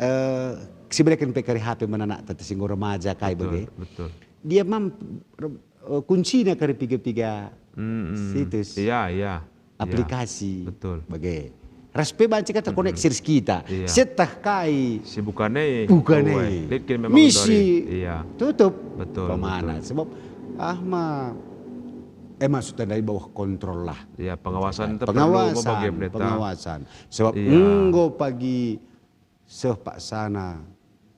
eh, sibereken pe kari H P man anakta, si enggo remaja kai bage. Betul, betul. Dia mam-, eh, kuncina kari piga-piga, mm, mm, situs. Iya, iya. Aplikasi. Iya. Betul. Bage. Ras pe banci ka terkoneksi ras kita. Iya. Sieteh kai. Si bukan e. Bukan e. Uwe. Lit kin memang misi. Iya. Tutup. Betul, pemana. Betul. Sebab, ah, ma, eh, maksudta dari bawah kontrol lah. Iya, pengawasan. Pengawasan, itu perlu, bagi pendeta. Pengawasan. Sebab, iya, enggo pagi seh paksana,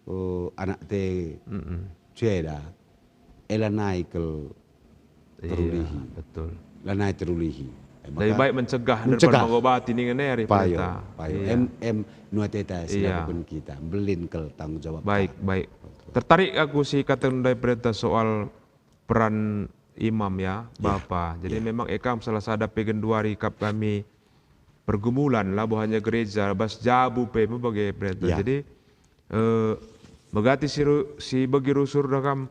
eh, anakta e, mm-mm, ceda, e lanai kal, iya, terulihi. Betul. Lanai terulihi. Eh, lebih maka baik mencegah daripada, mencegah, mengobati, nina kari, payo, pendeta. Payo. Iya. Em, em, nuat eta, iya, silakukan kita. Mbelin kal tanggung jawab. Baik, baik. Betul. Tertarik aku si kataken ndai, pendeta, soal peran imam ya, ya, bapa. Jadi, ya, memang e kam salah sada pe genduari kap kami pergumulan, labo hanya gereja, bas jabu pe me bage, pendeta. Ya. Jadi, eh, megati si ru-, si begi rusur dah kam,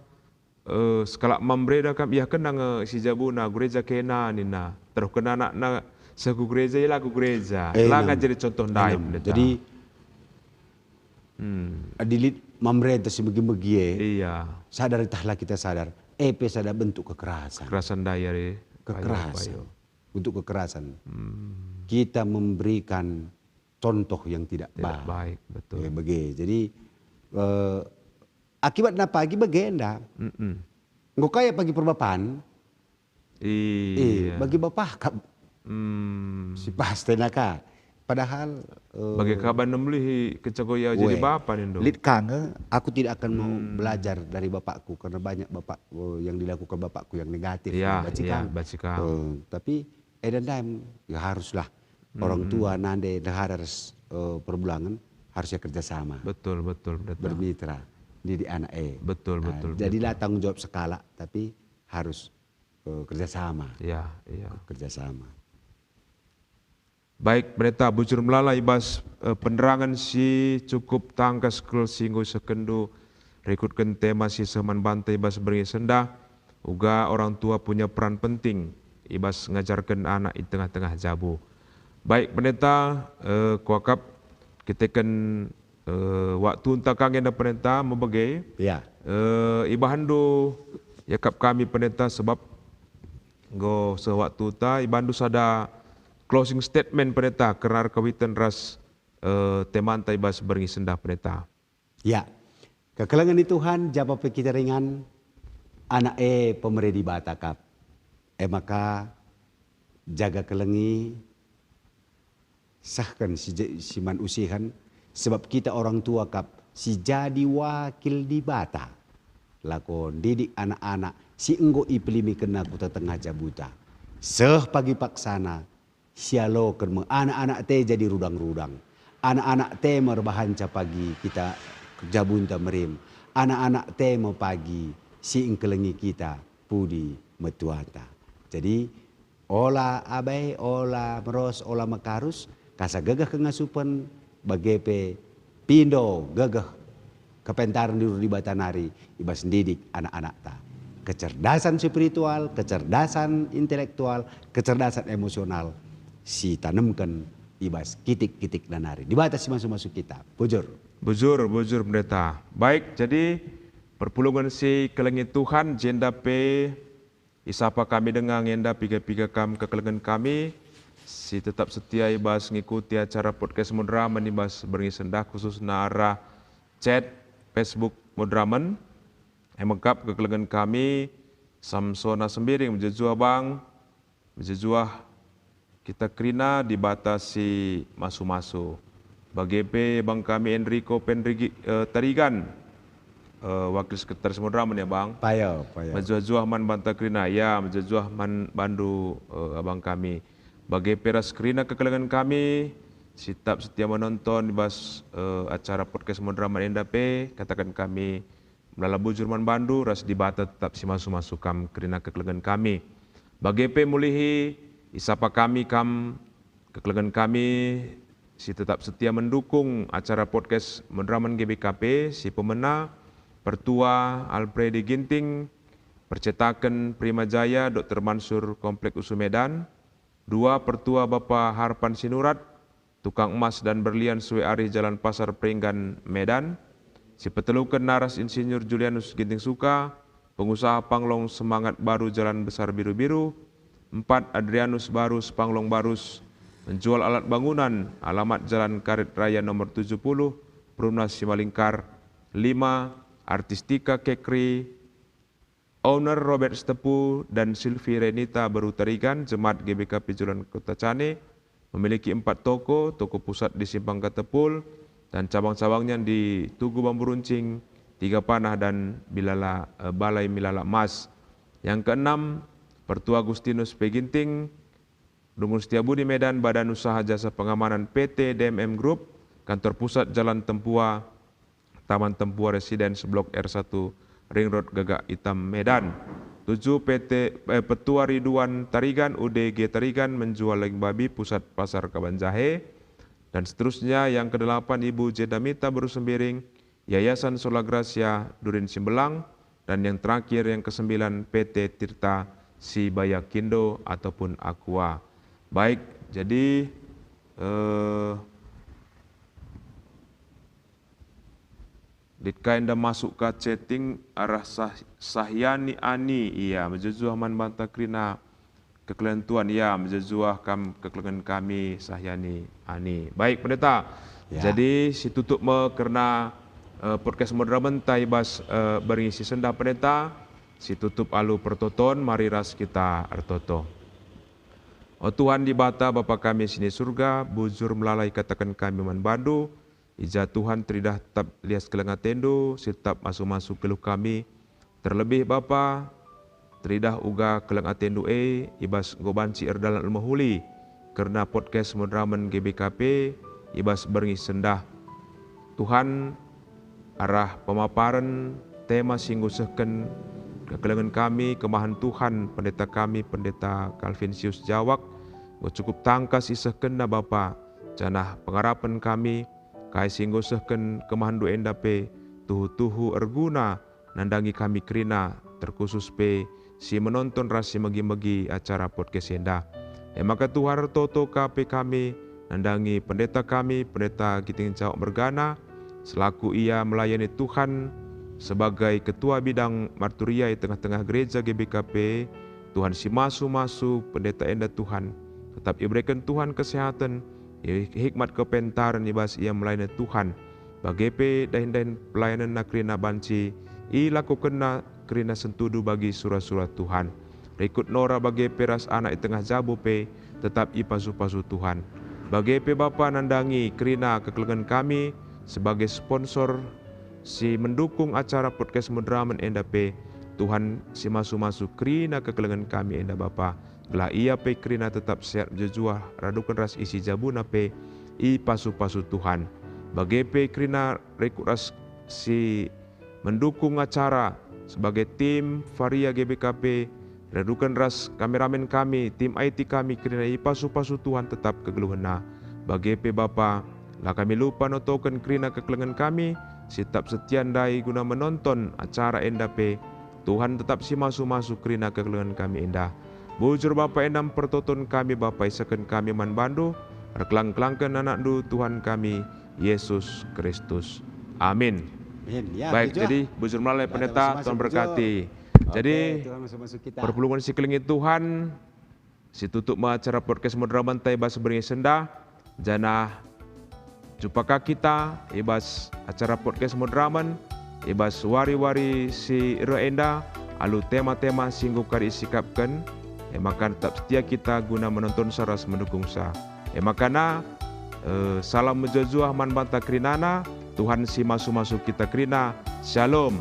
eh, sekalak mam bereda kam, iahkenna nge si jabuna, gereja kena nina. Terus kena anakna seh ku gereja, ia la ku gereja. Eh, la, enam, ngajari contoh ndai, enam, pendeta. Jadi, hmm, adi lit mam bereda si megi-megi e, iya, sadar tah la kita sadar, e pe sada bentuk kekerasan. Kekerasan ndai, ari. Kekerasan. Payo, payo. Bentuk kekerasan. Hmm. Kita memberikan contoh yang tidak, tidak ba-, baik, betul. Ya, bage. Jadi, eh, akibatna pagi bagenda. Mm-mm. Enggo kaya pagi perbapan, iya, eh, bagi bapa kap. Hmm. Si pas tena ka. Padahal, eh, bagi kaban melihi kecego ia jadi bapa nindu. Lit ka nge, aku tidak akan mau, hmm, belajar dari bapakku, karena banyak bapak, eh, yang dilakukan bapakku yang negatif. Iya, banci, iya, kang. Banci kang. Eh, tapi enda ndai, ya haruslah orang, hmm, tua, nande, ndehara ras, eh, perbulangen harus ya kerjasama, betul, betul, pendeta, bermitra, didik anak e. Betul, nah, betul, jadi pendeta, la tanggung jawab sekalak, tapi harus, eh, kerjasama. Ya, ya. Kerjasama. Baik, pendeta, bujur melala i bas, eh, penerangen si cukup tangkas kal si enggo isekendu rikutken tema si seh man banta i bas berngi sendah, uga orang tua punya peran penting i bas ngajarken anak i tengah-tengah jabu. Baik, pendeta, eh, kuakap kiteken, eh, waktunta ka nge enda, pendeta, mebege. Ya. Eh, ibahanndu iakap kami, pendeta, sebab enggo seh waktuta, ibahanndu sada closing statement, pendeta, kerna erkawiten ras, eh, temanta i bas berngi sendah, pendeta. Ya, kekelengen ni Tuhan, japa pe kita ringan, anak e pemere Dibata kap. E maka, jaga kelengi, sehken si je-, si man usihen, sebab kita orang tua kap si jadi wakil Dibata. Lako ndidik anak-anak si enggo ipelimikenNa ku tengah-tengah jabuta. Seh pagi paksana, sialoken me anak-anak te jadi rudang-rudang. Anak-anak te me erbahanca pagi kita jabunta merim. Anak-anak te me pagi si engkelengi kita pudi metuanta. Jadi, ola abai, ola meros, ola mekarus, kasa gegeh kengasupen, bage pe pindo gegeh kepentaren diberu Dibata nari i bas ndidik anak-anakta. Kecerdasan spiritual, kecerdasan intelektual, kecerdasan emosional si tanemken i bas kitik-kitikna nari. Dibata si masu-masu kita. Bujur. Bujur, bujur, Pendeta. Baik, jadi perpulungen si kelengi Tuhan, jenda pe isapa kami denga nge enda piga-piga kam kekelengen kami si tetap setia i bas ngikuti acara podcast Moderamen i bas berngi sendah, khususna arah chat Facebook Moderamen. E me kap kekelengen kami, Samsona Sembiring, mejuah-juah bang, mejuah-juah kita kerina Dibata si masu-masu. Bage pe bang kami Enrico Pendrigi-, eh, Tarigan, eh, wakil sekretaris Moderamen ya, Bang. Payo, payo. Mejuah-juah man banta kerina, ya, mejuah-juah man bandu, eh, abang kami. Bage pe ras kerina kekelengen kami, si tetap setia menonton i bas, eh, acara podcast Moderamen enda pe, kataken kami, melala bujur man bandu ras Dibata tetap si masu-masu kam kerina kekelengen kami. Bage pe mulihi isapa kami kam kekelengen kami si tetap setia mendukung acara podcast Moderamen G B K P si pemena Pertua Alfredi Ginting, percetaken Prima Jaya, Doktor Mansur, Komplek Usu Medan, dua, Pertua Bapa Harpan Sinurat, Tukang Emas dan Berlian, sue arih Jalan Pasar Peringgan, Medan. Si peteluken naras Insinyur Julianus Ginting Suka, pengusaha panglong Semangat Baru, Jalan Besar Biru-Biru. Empat, Adrianus Barus, panglong Barus, menjual alat bangunan, alamat Jalan Karet Raya nomor tujuh puluh, Perumnas Simalingkar. Lima, Artistika Kekri, owner Robert Sitepu dan Silvi Renita, Beru Tarigan, jemaat G B K P Jolan Kota Cane, memiliki empat toko, toko pusat di Simpang Katepul, dan cabang-cabangnya di Tugu Bambu Runcing, Tiga Panah, dan Bilala, eh, Balai Milala Emas. Yang keenam, Pertua Agustinus P. Ginting, Dungun Setiabudi, Medan, Badan Usaha Jasa Pengamanan P T D M M Group, kantor pusat Jalan Tempua, Taman Tempua Residence, Blok R satu, Ring Road, Gagak Itam, Medan. Tujuh, P T, eh, Petua Ridwan Tarigan, U D G Tarigan, menjual daging babi, pusat Pasar Kaban Jahe, dan seterusnya. Yang kedelapan, Ibu Jedamita, Beru Sembiring, Yayasan Sola Gracia, Durin Simbelang, dan yang terakhir, yang kesembilan, P T Tirta Sibayakindo ataupun Aqua. Baik, jadi, eh, lit kai enda masuk ka chatting arah Sah-, Sahyani Ani, ia mejuah-juah man banta kerina kekelengen Tuhan, ya, mejuah-juah kam kekelengen kami, Sahyani Ani. Baik, Pendeta. Ya. Jadi, si tutup me kerna, eh, podcast Moderamen ta i bas, eh, berngi si sendah, Pendeta. Si tutup alu pertoton, mari ras kita ertoto. O Tuhan Dibata, Bapa kami si ni Surga, bujur melala ikataken kami man Bandu, i ja Tuhan teridah tetap lias keleng atendu, si tetap masu-masu geluh kami. Terlebih Bapa, teridah uga keleng atendu e i bas enggo banci erdalan alu mehuli kerna podcast Moderamen G B K P i bas berngi sendah. Tuhan, arah pemaparen tema si ngusehken kekelengen kami, kemahen Tuhan, pendeta kami, Pendeta Calvinsius Jawak, enggo cukup tangkas isehkenna Bapa, janah pengarapen kami, kai si ngusehken kemahenndu enda pe tuhu-tuhu erguna nandangi kami kerina, terkhusus pe si menonton ras si megi-megi acara podcast enda. E maka Tuhan, ertoto ka pe kami nandangi pendeta kami, Pendeta Giting Jawak mergana, selaku ia melayani Tuhan sebagai ketua bidang marturia i tengah-tengah gereja G B K P. Tuhan, si masu-masu pendeta enda, Tuhan, tetap ibereken Tuhan kesehatan, i hikmat kepentaren i bas ia melayani Tuhan. Bage pe dahin-dahin pelayanenna kerina banci ilakokenna kerina sentudu bagi sura-sura Tuhan. Rikut Nora bage pe ras anak i tengah jabu pe tetap ipasu-pasu Tuhan. Bage pe Bapa, nandangi kerina kekelengen kami sebagai sponsor si mendukung acara podcast Medramen enda pe, Tuhan, si masu-masu kerina kekelengen kami enda Bapa, gelah ia pe kerina tetap sehat mejuah-juah raduken ras isi jabuna pe ipasu-pasu Tuhan. Bage pe kerina rikut ras si mendukung acara sebagai tim Varia G B K P, raduken ras kameramen kami, tim I T kami kerina ipasu-pasu Tuhan tetap kegeluhenna. Bage pe Bapa, la kami lupa notoken kerina kekelengen kami, si tetap setia ndai guna menonton acara enda pe. Tuhan tetap si masu-masu kerina kekelengen kami enda. Bujur Bapa enda mpertoton kami Bapa, isehken kami man bandu, erkelang-kelangken anakndu Tuhan kami, Yesus Kristus. Amin. Amin. Ya, Baik, tujuh. Jadi bujur melalai Pendeta, Tuhan berkati. Oke, jadi, Tuhan masuk-masuk kita. Perpulungen si kelengi Tuhan, si tutup me acara podcast Medramen i bas berngi senda, janah jumpa ka kita i bas acara podcast Medramen i bas wari-wari si reh enda alu tema-tema si enggo kari isikapken, e maka tetap setia kita guna menontonsa ras mendukungsa. E makana, eh, salam mejuah-juah man banta kerinana, Tuhan si masu-masu kita kerina. Shalom.